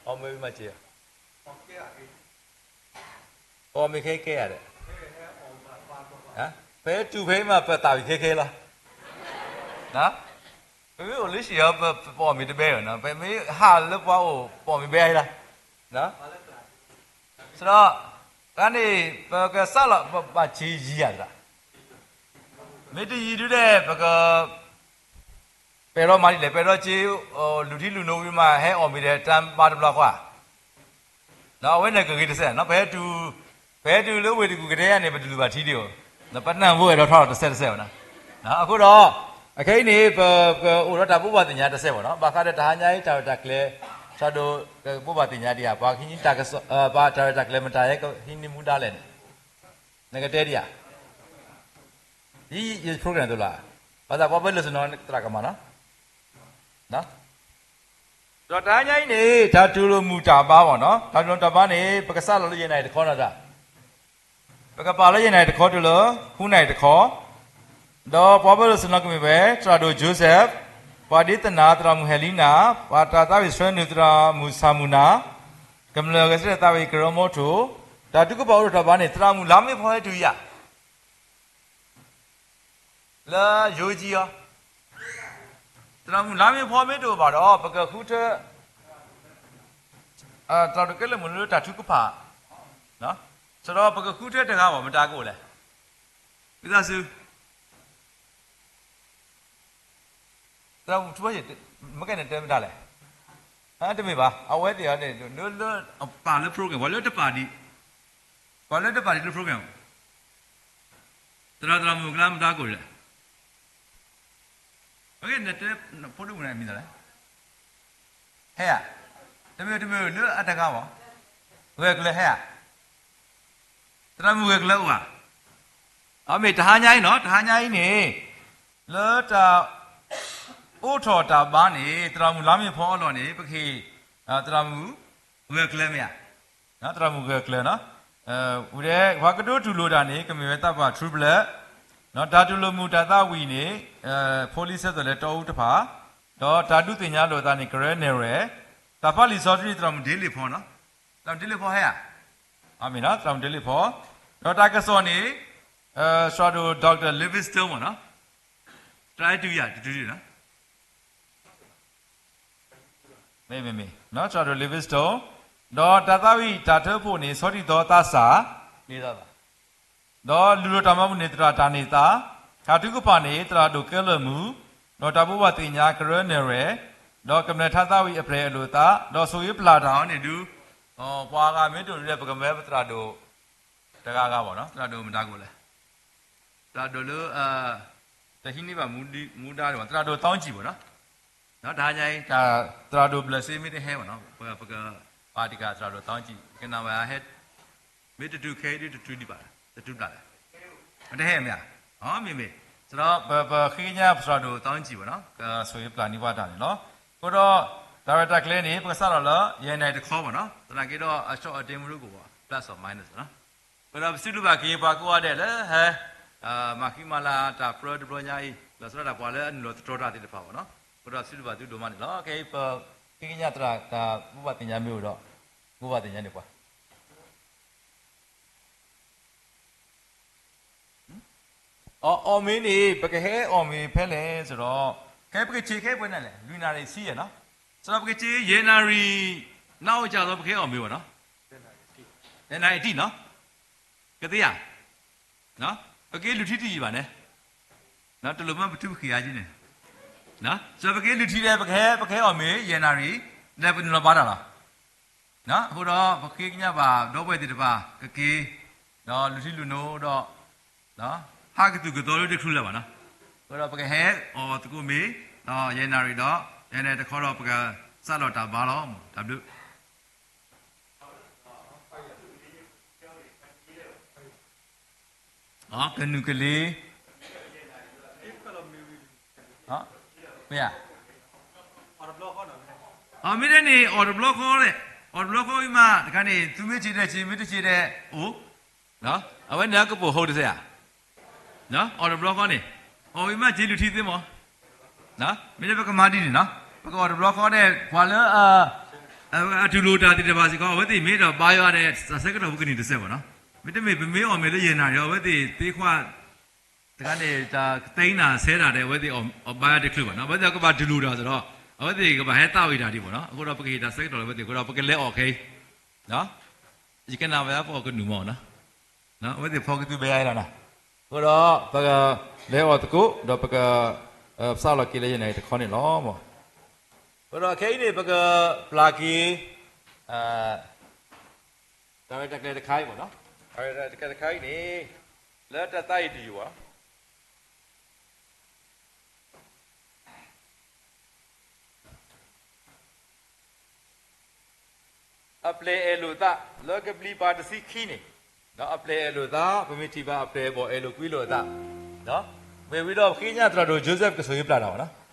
ၣ်မ့ၢ်မၤစၢၤ, အီၣ်မ့ၢ်ခဲကဲဧါဒီး, ဖဲတူၢ်ဖဲမး ပသးဝံၣ်ခဲခဲလီၤ. ပမ့ၢ်အိၣ်လၢဟံၣ်အီၤ ပအီၣ်မ့ၢ်တဘဲလီၤ, ပမ့ၢ်ဟးလၢပှၤအိၣ် ပအီၣ်မ့ၢ်ဘဲလီၤ. စဒီး တၢ်န့ၣ် ပကစးလီၤ ပဘၣ်စ့ယံၤဧါသရၣ်, မ့ၢ်တယံၤဒုးဒဲး ပက ပဲာ်ထီၣ်မၤဒ်လဲၣ်, ပဲာ်ထီၣ်စ့ လူၤထံလူၤနိဝံၤမး ဟဲအီၣ်မ့ၢ်ဒီး တၢ်မၤတဘျီဃီဧါ. အဝဲန့ၣ်ကဂ့ၤတစဲးနီၤ, ပဟဲတုၤ, ပဟဲတုၤလၢဝ့ၢ်တကူၣ်ကတဲယၤန့ၣ် ပတလူၤဘၣ်ထံဒံးဧိၤ, ပနၢ်ဟူဝဲဒီးထီၣ်တစဲးတစဲးဘၣ်နီၤ. အဃိဒီး အခဲအံၤန့ၣ် ပကအိၣ်ဒီးတၢ်ဘိးဘၣ်သ့ၣ်ညါတစဲးဘၣ်နီၤ, ဘၣ်ဃးဒီးတဟါညါအံၤ တၢ်ရဲၣ်တၢ်ကျဲၤ စးဒိၣ်ကဘိးဘၣ်သ့ၣ်ညါဒံးဧါ, ပှၤဟံးန့ၢ်တၢ်ကစီၣ်, ပှၤတၢ်ရဲၣ်တၢ်ကျဲၤမတၤဟဲ ဟံးန့ၢ်မူဒါလဲၣ်န့ၣ် နကတဲဒံးဧါ. ယ program သိးလီၤ, ဘၣ်ဆၣ်ပှၤဘၢလၢာ်စနီၤသရၣ်ကမၤနီၤ. ဒီးတဟါညါအံၤန့ၣ် တၢ်တူၢ်လိာ်မုာ်တၢ်ဘါဘၣ်နီၤ, တၢ်တူၢ်လိာ်မုာ်တၢ်ဘါန့ၣ် ပကစးလီၤလၢယဲၢ်နၣ်ရံၣ်တခီနီၤ, ပကပာ်လၢယဲၢ်နၣ်ရံၣ်တခီတုၤလၢ ဃုနၣ်ရံၣ်တခီ, ဒီးပှၤဘၢလၢာ်စနီၤကမ့ၢ်ဝဲ သရၣ်ဒိၣ် Joseph, ပှၤဒ့သနၢ် သရၣ်မုၣ် Helena, ပှၤတၢ်သးဝံၣ်ဆှၢနုာ် သရၣ်မုၣ် ဆၣ်မုၢ်နၤ, ကမျၢၢ်ဂဲၤဆၢထၢၣ်သးဝံၣ် ကရၢမိထိၣ်, တၢ်ဒုးကပီၤအိၣ်ဒီးတၢ်ဘါန့ၣ် သရၣ်မုၣ်လါမ့ၢ်ဖီဟဲတုၤယၤ လၢယိၤကံအီၤ, သရၣ်မုၣ်လါမ့ၢ်ဖီမ့ၢ်တအိၣ်ဘၣ်ဒီး ပကဃုထၢ, သရၣ်ဒိၣ်ကဲလၢာ်မုၣ်လၢတၢ်ထုကဖၣ်, စဒီးပကဃုထၢတဂၤဘၣ် မတၤကအိၣ်လဲၣ်, ဝံသးစူၤ သရၣ်မုၣ်ထူဘၣ်ယဲၢ်, မ့ၢ်ကဲန့ၣ်တဲမတၤလဲၣ်, တမ့ၢ်ဘၣ် အဝဲသ့ၣ်အီၤန့ၣ် လၢလၢပာ်လၢ program ပှၤလၢတပာ်ဒံး, ပှၤလၢတပာ်ဒံးလၢ program, သရၣ်သရၣ်မုၣ်ကလါမတၤကိၣ်လဲၣ်, မ့ၢ်ကဲန့ၣ်တဲ, ဖိဒိၣ်မုၣ်န့ၣ်အမံၤလီၤလဲၣ်, ဟဲဧါ, တမ့ၢ်တမ့ၢ်လၢအတဂၤဘၣ်, ဂဲၤကျၢၤဟဲဧါ, သရၣ်မုၣ်ဂဲၤကျၢၤအိၣ်ဧါ, အမ့ၢ်တဟါညါအံၤနီၤ တဟါညါအံၤန့ၣ်, လၢတၢ်အိးထီၣ်တၢ်ဘါန့ၣ် သရၣ်မုၣ်လါမ့ၢ်ဖီအလီၢ်န့ၣ် ပကဟ့ၣ် သရၣ်မုၣ်ဂဲၤကျၢၤမ့ၢ်ဧါ, သရၣ်မုၣ်ဂဲၤကျၢၤနီၤ, ဝံၤဒီး ပှၤကဒိတူၢ်လိာ်တၢ်န့ၣ် ကမ့ၢ်ဝဲသးပှၢ်ထူပျဲၢ်, တၢ်တူၢ်လိာ်မုာ်တၢ်သးဝံၣ်န့ၣ်, ဖိလံၤဆဲးသိးလၢတီအူတဖၣ်, ဒီးတၢ်ဒုးသ့ၣ်ညါလိာ်သးန့ၣ် ကရၢနဲၣ်ရွဲၣ်, တၢ်ဖးလံာ်စီဆှံန့ၣ် သရၣ်မုၣ်ဒ့လ့ၣ်ဖီနီၤ, သရၣ်မုၣ်ဒ့လ့ၣ်ဖီဟဲဧါ, အမ့ၢ်နီၤ သရၣ်မုၣ်ဒ့လ့ၣ်ဖီ, ဒီးတၢ်ကစီၣ်န့ၣ်, သရၣ်ဒိၣ် Doctor Livingstone မ့ၢ်နီၤ, တၢ်အဲၣ်တူၢ်ယၤတတုၤနီၤ မ့မ့မ့ၢ် သရၣ်ဒိၣ် Livingstone, ဒီးတၢ်သးဝံၣ်တၢ်ထၢဖှိၣ်န့ၣ် ဆီထံသီသးစၢ်, လံာ်သီသး ဒီးလုၢ်လိာ်တၢ်မၤဘူၣ်န့ၣ် သရၣ်တၢ်န့ၢ်သါ, ခါထူကပၤန့ၣ် သရၣ်ဒိၣ်ကဲလၢာ်မုၢ်, ဒီးတၢ်ဘိးဘၣ်သ့ၣ်ညါကရၢနဲၣ်ရွဲၣ်, ဒီးကမျၢၢ်ထါသးဝံၣ်အပျဲၢ်အလိာ်အသး, ဒီးဆိၣ်ဂ့ၤပျၢ်တၢ်အီၤန့ၣ်ဒုး, ပှၤအဂၤမ့ၢ်တအိၣ်ဒ်လဲၣ် ပကမၢပသရၣ်ဒိၣ်တဂၤဂၤဘၣ်နီၤ, သရၣ်ဒိၣ်မတၤကိၣ်လဲၣ်, သရၣ်ဒိၣ်လၢ တဟံးန့ၢ်ဘၣ်မူဒါဒံးဘၣ်, သရၣ်ဒိၣ်သီကံၣ်ဘၣ်နီၤ, တဟါညါအံၤ သရၣ်ဒိၣ်ဘျၢၣ်စ့မ့ၢ်တဟဲဘၣ်နီၤ, ပကပာ်တံၢ်ဃာ်သရၣ်ဒိၣ်သီကံၣ်, ကနၣ်ဝဲဟဲ မ့ၢ်တတုၤခဲအံၤဒ်တတုၤဒံးဘၣ်, တတုၤဘၣ်လဲၣ်, တဟဲမ့ၢ်ဧါ, မ့မ့ၢ်, စဒီးပဃ့ကညးပသရၣ်ဒိၣ်သီကံၣ်ဘၣ်နီၤ, ကဆိၣ်ဂ့ၤပျၢ်န့ၢ်ပှၤတၢ်န့ၣ်လီၤ. အဃိဒီး တၢ်ရဲၣ်တၢ်ကျဲၤန့ၣ် ပကစးထီၣ်လၢ ယဲၢ်နၣ်ရံၣ်တခီဘၣ်နီၤ, သနာ်က့ဒီးအ short အတဲမူရူကဝီၤ plus or minus နီၤ, အဃိဒီးပစံးဘျုးဘၣ်က့ၤပှၤကိးဂၤဒဲးလၢဟဲ မၤဃံမၤလၤတၢ်ပြၢတဘျီညါအံၤ, လီၤဆီဒၣ်တၢ်ပှၤလၢအနုာ်လီၤသတြီတၢ်သ့ၣ်တဖၣ်ဘၣ်နီၤ, အဃိဒီးပစံးဘျုးဘၣ်သုဒိၣ်မးန့ၣ်လီၤ. ခဲအံၤပဃ့ကညးသရၣ်တၢ်ဘိးဘၣ်သ့ၣ်ညါမ့ၢ်အိၣ်ဒီး ဘိးဘၣ်သ့ၣ်ညါန့ၢ်ပှၤ အီၣ်မ့ၤန့ၣ် ပကဟဲအီၣ်မ့ၤဖဲလဲၣ်စဒီး, ခဲအံၤပကစ့ၤခဲအံၤပှဲၤနၣ်ရံၣ်လဲၣ်, လွံၢ်နၣ်ရံၣ်ဆံယဲၢ်နီၤ, စဒီးပကစ့ၤယဲၢ်နၣ်ရံၣ်, နအိၣ်ကသိးပကဟဲအီၣ်မ့ၤဘၣ်နီၤ, ယဲၢ်နၣ်ရံၣ်တံၢ်နီၤ, ကသ့ဧါ, ပက့ၤလုၢ်ထံတယံာ်ဘၣ်န့ၣ်, တလိၣ်မ့ၢ်ပထူပဃံးအါက့န့ၣ်, စဒီးပက့ၤလုၢ်ထံဒီး ပကဟဲ ပကဟဲအီၣ်မ့ၤ ယဲၢ်နၣ်ရံၣ်, ဒီးပနုာ်လီၤဘါတၢ်လီၤ. အဃိဒီးပဃ့ကညးဘၣ်ဒီပုၢ်ဝဲၢ်သ့ၣ်တဖၣ် ကက့ၤ ဒီးလုၢ်ထံလုၢ်နိဒီး ဟးကသူၣ်ကသီလၢတချုးလၢၤဘၣ်နီၤ, အဃိဒီးပကဟဲအီၣ်သကိးမ့ၤ ဒီးယဲၢ်နၣ်ရံၣ်ဒီး ယဲၢ်နၣ်ရံၣ်တခီဒီး ပကစးလီၤတၢ်ဘါလီၤ. တၢ်ဘျုး ကနုာ်ကလ့, မ့ၢ်ဧါ, မ့ၢ်တဲန့ၣ် အီၣ်တဘျီဃီလဲၣ်, အီၣ်တဘျီဃီဝံၤမး တခါန့ၣ် သုမ့ၢ်စ့ၤဒီးစ့ၤ မ့ၢ်တစ့ၤဒီးအိၣ်, အဝဲန့ၣ်အကပိာ်ဟိတစဲးဧါ, အီၣ်တဘျီဃီန့ၣ်, အီၣ်ဝံၤမးစ့ၤလုၢ်ထံသ့မး, မ့ၢ်တဲပကမၤဒ်န့ၣ်နီၤ, ပကအီၣ်တဘျီဃီဒီး ပှၤလၢ အတူၢ်လိာ်တၢ်သ့ၣ်တဖၣ်စ့ၢ်ကီး အဝဲသ့ၣ်မ့ၢ်ဒီးဘါယွၤဒီး တၢ်ဆၢကတီၢ်ပူၤကန့ၢ်တစဲးဘၣ်နီၤ, မ့တမ့ၢ်ပမ့ၢ်အီၣ်မ့ၤလၢယဲၢ်နၣ်ရံၣ် အဝဲသ့ၣ်သ့ခွါ တခါန့ၣ် တၢ်ကသ့နၢ်ဆဲးတၢ်ဒီး အဝဲသ့ၣ်အီၣ်ဘါယွၤတချုးဘၣ်နီၤ, အဝဲသ့ၣ်ကဘၣ်တူၢ်လိာ်တၢ်စ့ၢ်ဒီး အဝဲသ့ၣ်ကဘၣ်ဟဲသးဝံၣ်တၢ်ဒံးဘၣ်နီၤ, အဃိဒီးပကဟ့ၣ်တၢ်ဆၢကတီၢ်လၢအဝဲသ့ၣ်အဃိဒီး ပကလဲၤအီၣ်ခဲအံၤ, ယကနၣ်ဝဲဒၣ်ပအီၣ်ကနုာ်မးနီၤ, အဝဲသ့ၣ်ဖီကသူဘဲယါလီၤနီၤ, အဃိဒီးပကလဲၤအီၣ်သကိး ဒီးပက စးလီၤက့ၤလၢယဲၢ်နၣ်ရံၣ်တခီန့ၣ်လီၤ. အဃိဒီးခဲအံၤန့ၣ် ပကပျၢ်က့ၤ တၢ်ရဲၣ်တၢ်ကျဲၤတခါအံၤဘၣ်နီၤ, တၢ်ရဲၣ်တၢ်ကျဲၤတခါအံၤန့ၣ် လၢတၢ်သးအံၤတယုၢ်ဘၣ် အပျဲၢ်အဲၣ်လိာ်သး လၢကဘျံးပၤတဆံခံန့ၣ်, ဒီးအပျဲၢ်အဲၣ်လိာ်သး ပမ့ၢ်ထံၣ်ဘၣ်အပျဲၢ်အဘီၣ်အဲၣ်လိာ်ကွံလိာ်အသး, မ့ၢ်ဝံၤဒီးပဃ့ကညးသရၣ်ဒိၣ် Joseph ကဆိၣ်ဂ့ၤပျၢ်တၢ်ဘၣ်နီၤ.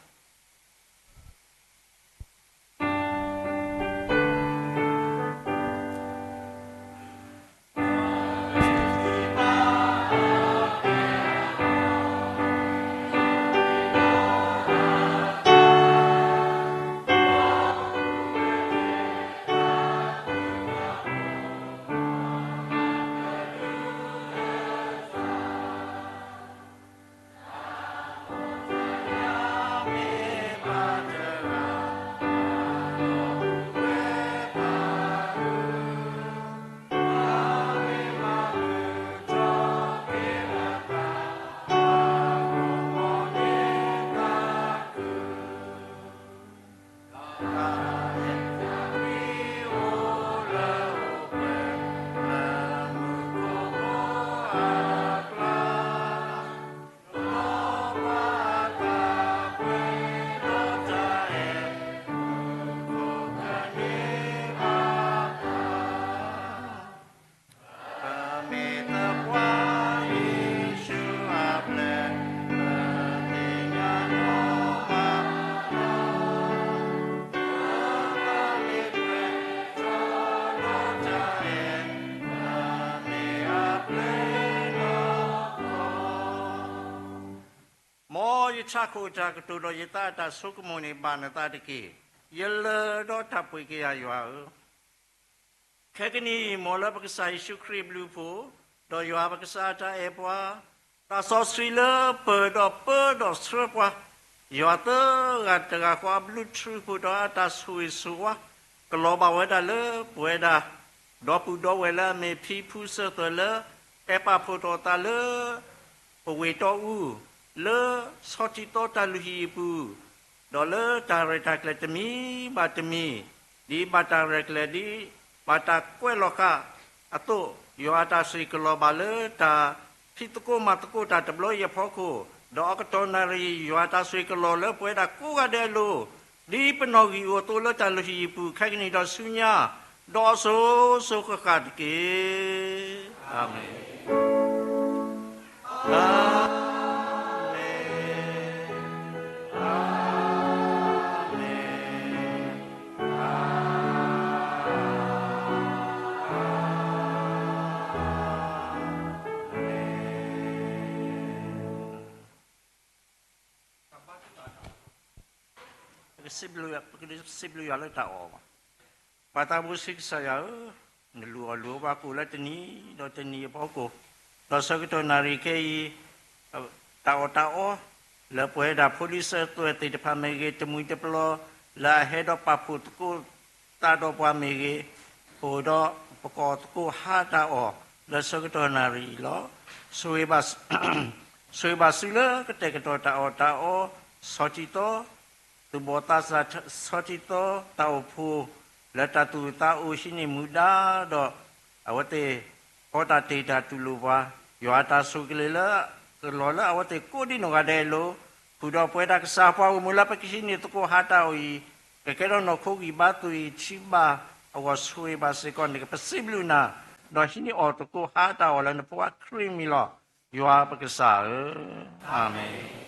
မ်ယဆၣ်ခိၣ်အတၢ်ကတိၤဒီးယသးအတၢ်ဆိကမိၣ်န့ၣ် ဘၣ်နသးတက့ၢ်. ယလၢာ်ဒီးတၢ်ပှ့ၤက့ၤယၤယွၤဧၢ. ခဲကနံၣ်အံၤ မ်လၢပကစၢ်ယ့ၣ်ၡူးခရံာ်အဘျုးအဖှိၣ်, ဒီးယွၤပကစၢ်အတၢ်အဲၣ်ပှၤ, တၢ်စီဆှံလၢပၢၢ်ဒီးပၢဒီးဆှၢပှၤ, ယွၤသၢဂၤတဂၤဃီအဘျုးထူးအဖှိၣ်ဒီးအတၢ်ဆိၣ်ဂ့ၤဆိၣ်ဝါ, ကလီၤဘၣ်ဝဲဒၣ်လၢပဝဲဒၣ် ဒီပုၢ်ဒီဝဲၢ်လၢအမ့ၢ်ဖံဖုစၢၤသွဲၣ်လၢ အဲၣ်ပာ်ဖှိၣ်ထီၣ်သးလၢ ပဝ့ၢ်တီအူ, လၢဆီထံသီတၢ်လုၢ်ဟံၣ်အပူၤ, ဒီးလၢတၢ်ရဲၣ်တၢ်ကျဲၤတမံၤဘၣ်တမံၤ, ဒ်ဘၣ်တၢ်ရဲၣ်ကျဲၤဒ်ဘၣ်တၢ်ကွဲးလီၤဃာ်အသိး, ယွၤအတၢ်ဆိၣ်ဂ့ၤကလီၤဘၣ်လၢတၢ်ဖံးသကိးမၤသကိးတၢ်တဘျီအံၤအဖီခိၣ်, ဒီးအကတီၢ်နၣ်ရံၣ်ယွၤအတၢ်ဆိၣ်ဂ့ၤကလီၤလၢပဝဲဒၣ်ကိးဂၤဒဲးအလိၤ, ဒ်ပနီၣ်ဂံၢ်အိၣ်အသိးလၢတၢ်လုၢ်ဟံၣ်အပူၤခဲကနံၣ်ဒီးဆူညါ, ဒီးစိၤစိၤဃၣ်ဃၣ်တက့ၢ်. အၤမ့ၣ်. အၤမ့ၣ်. အၤမ့ၣ်. ပကစံးဘျုးယွၤလၢတၢ်အီၣ်ဘၣ်. ပှၤသးဘိဆံးကစၢ်ယွၤဧၢ, နလူၤအီၣ်လူၤအီပှၤကိၣ်လၢတနံၤ, ဒီးတနံၤအဖီခိၣ်, ဒီးဆၢကတီၢ်နၣ်ရံၣ်ခဲအံၤ, တၢ်အီၣ်တၢ်အီ, လၢပဝဲဒၣ်ဖိလံၤစၢၤသွဲၣ်သ့ၣ်တဖၣ်မ့ၢ်ဂ့ၤ, တမှံၤတပျီၤ, လၢအဟဲဒီးပာ်ဖှိၣ်သကိးသးဒီးပှၤမ့ၢ်ဂ့ၤ, အိၣ်ဒီးပကီၢ်သကိးဟါတၢ်အီၣ်, လၢဆၢကတီၢ်နၣ်ရံၣ်အံၤလီၤ. ဆိၣ်ဂ့ၤဘၣ်ဆူလၢကတဲာ်ကတီၤတၢ်အီၣ်တၢ်အီ, ဆီထံသီ, သူၣ်ဘီၣ်သးစၢ်ဆီထံသီ, တၢ်အိၣ်ဖှိၣ်, လၢတၢ်သူၣ်အုးသးအုးဟံးန့ၢ်မူဒါ, ဒီးအဝဲသ့ၣ်, ကီတၢ်တ့ၢ်တၢ်တူၢ်လိာ်ပှၤ, ယွၤအတၢ်ဆိၣ်ဂ့ၤလၢ, ကလီၤလၢအဝဲသ့ၣ်ကိးဒံနီၢ်ဂၤဒဲးအလိၤ, ဃုာ်ဒီးပဝဲဒၣ်ကစၢ်ပှၤဂီၢ်မုၢ်လၢပကဟံးန့ၢ်သကိးဟါတၢ်အီၣ်အံၤ, ကကဲထီၣ်နီၢ်ခိဂံၢ်ဘါသွံၣ်အံၤထံဘၣ်အဂီၢ်ဆိၣ်ဂ့ၤဘၣ်စ့ၢ်ကီးန့ၣ်, ပစံးဘျုးနၤ, ဒီးဟံးန့ၢ်အီၣ်သကိးဟါတၢ်အီၣ်လၢနဖိခွါခရံာ်မံၤလီၤ. ယွၤပကစၢ်ဧၢ, အၤမ့ၣ်.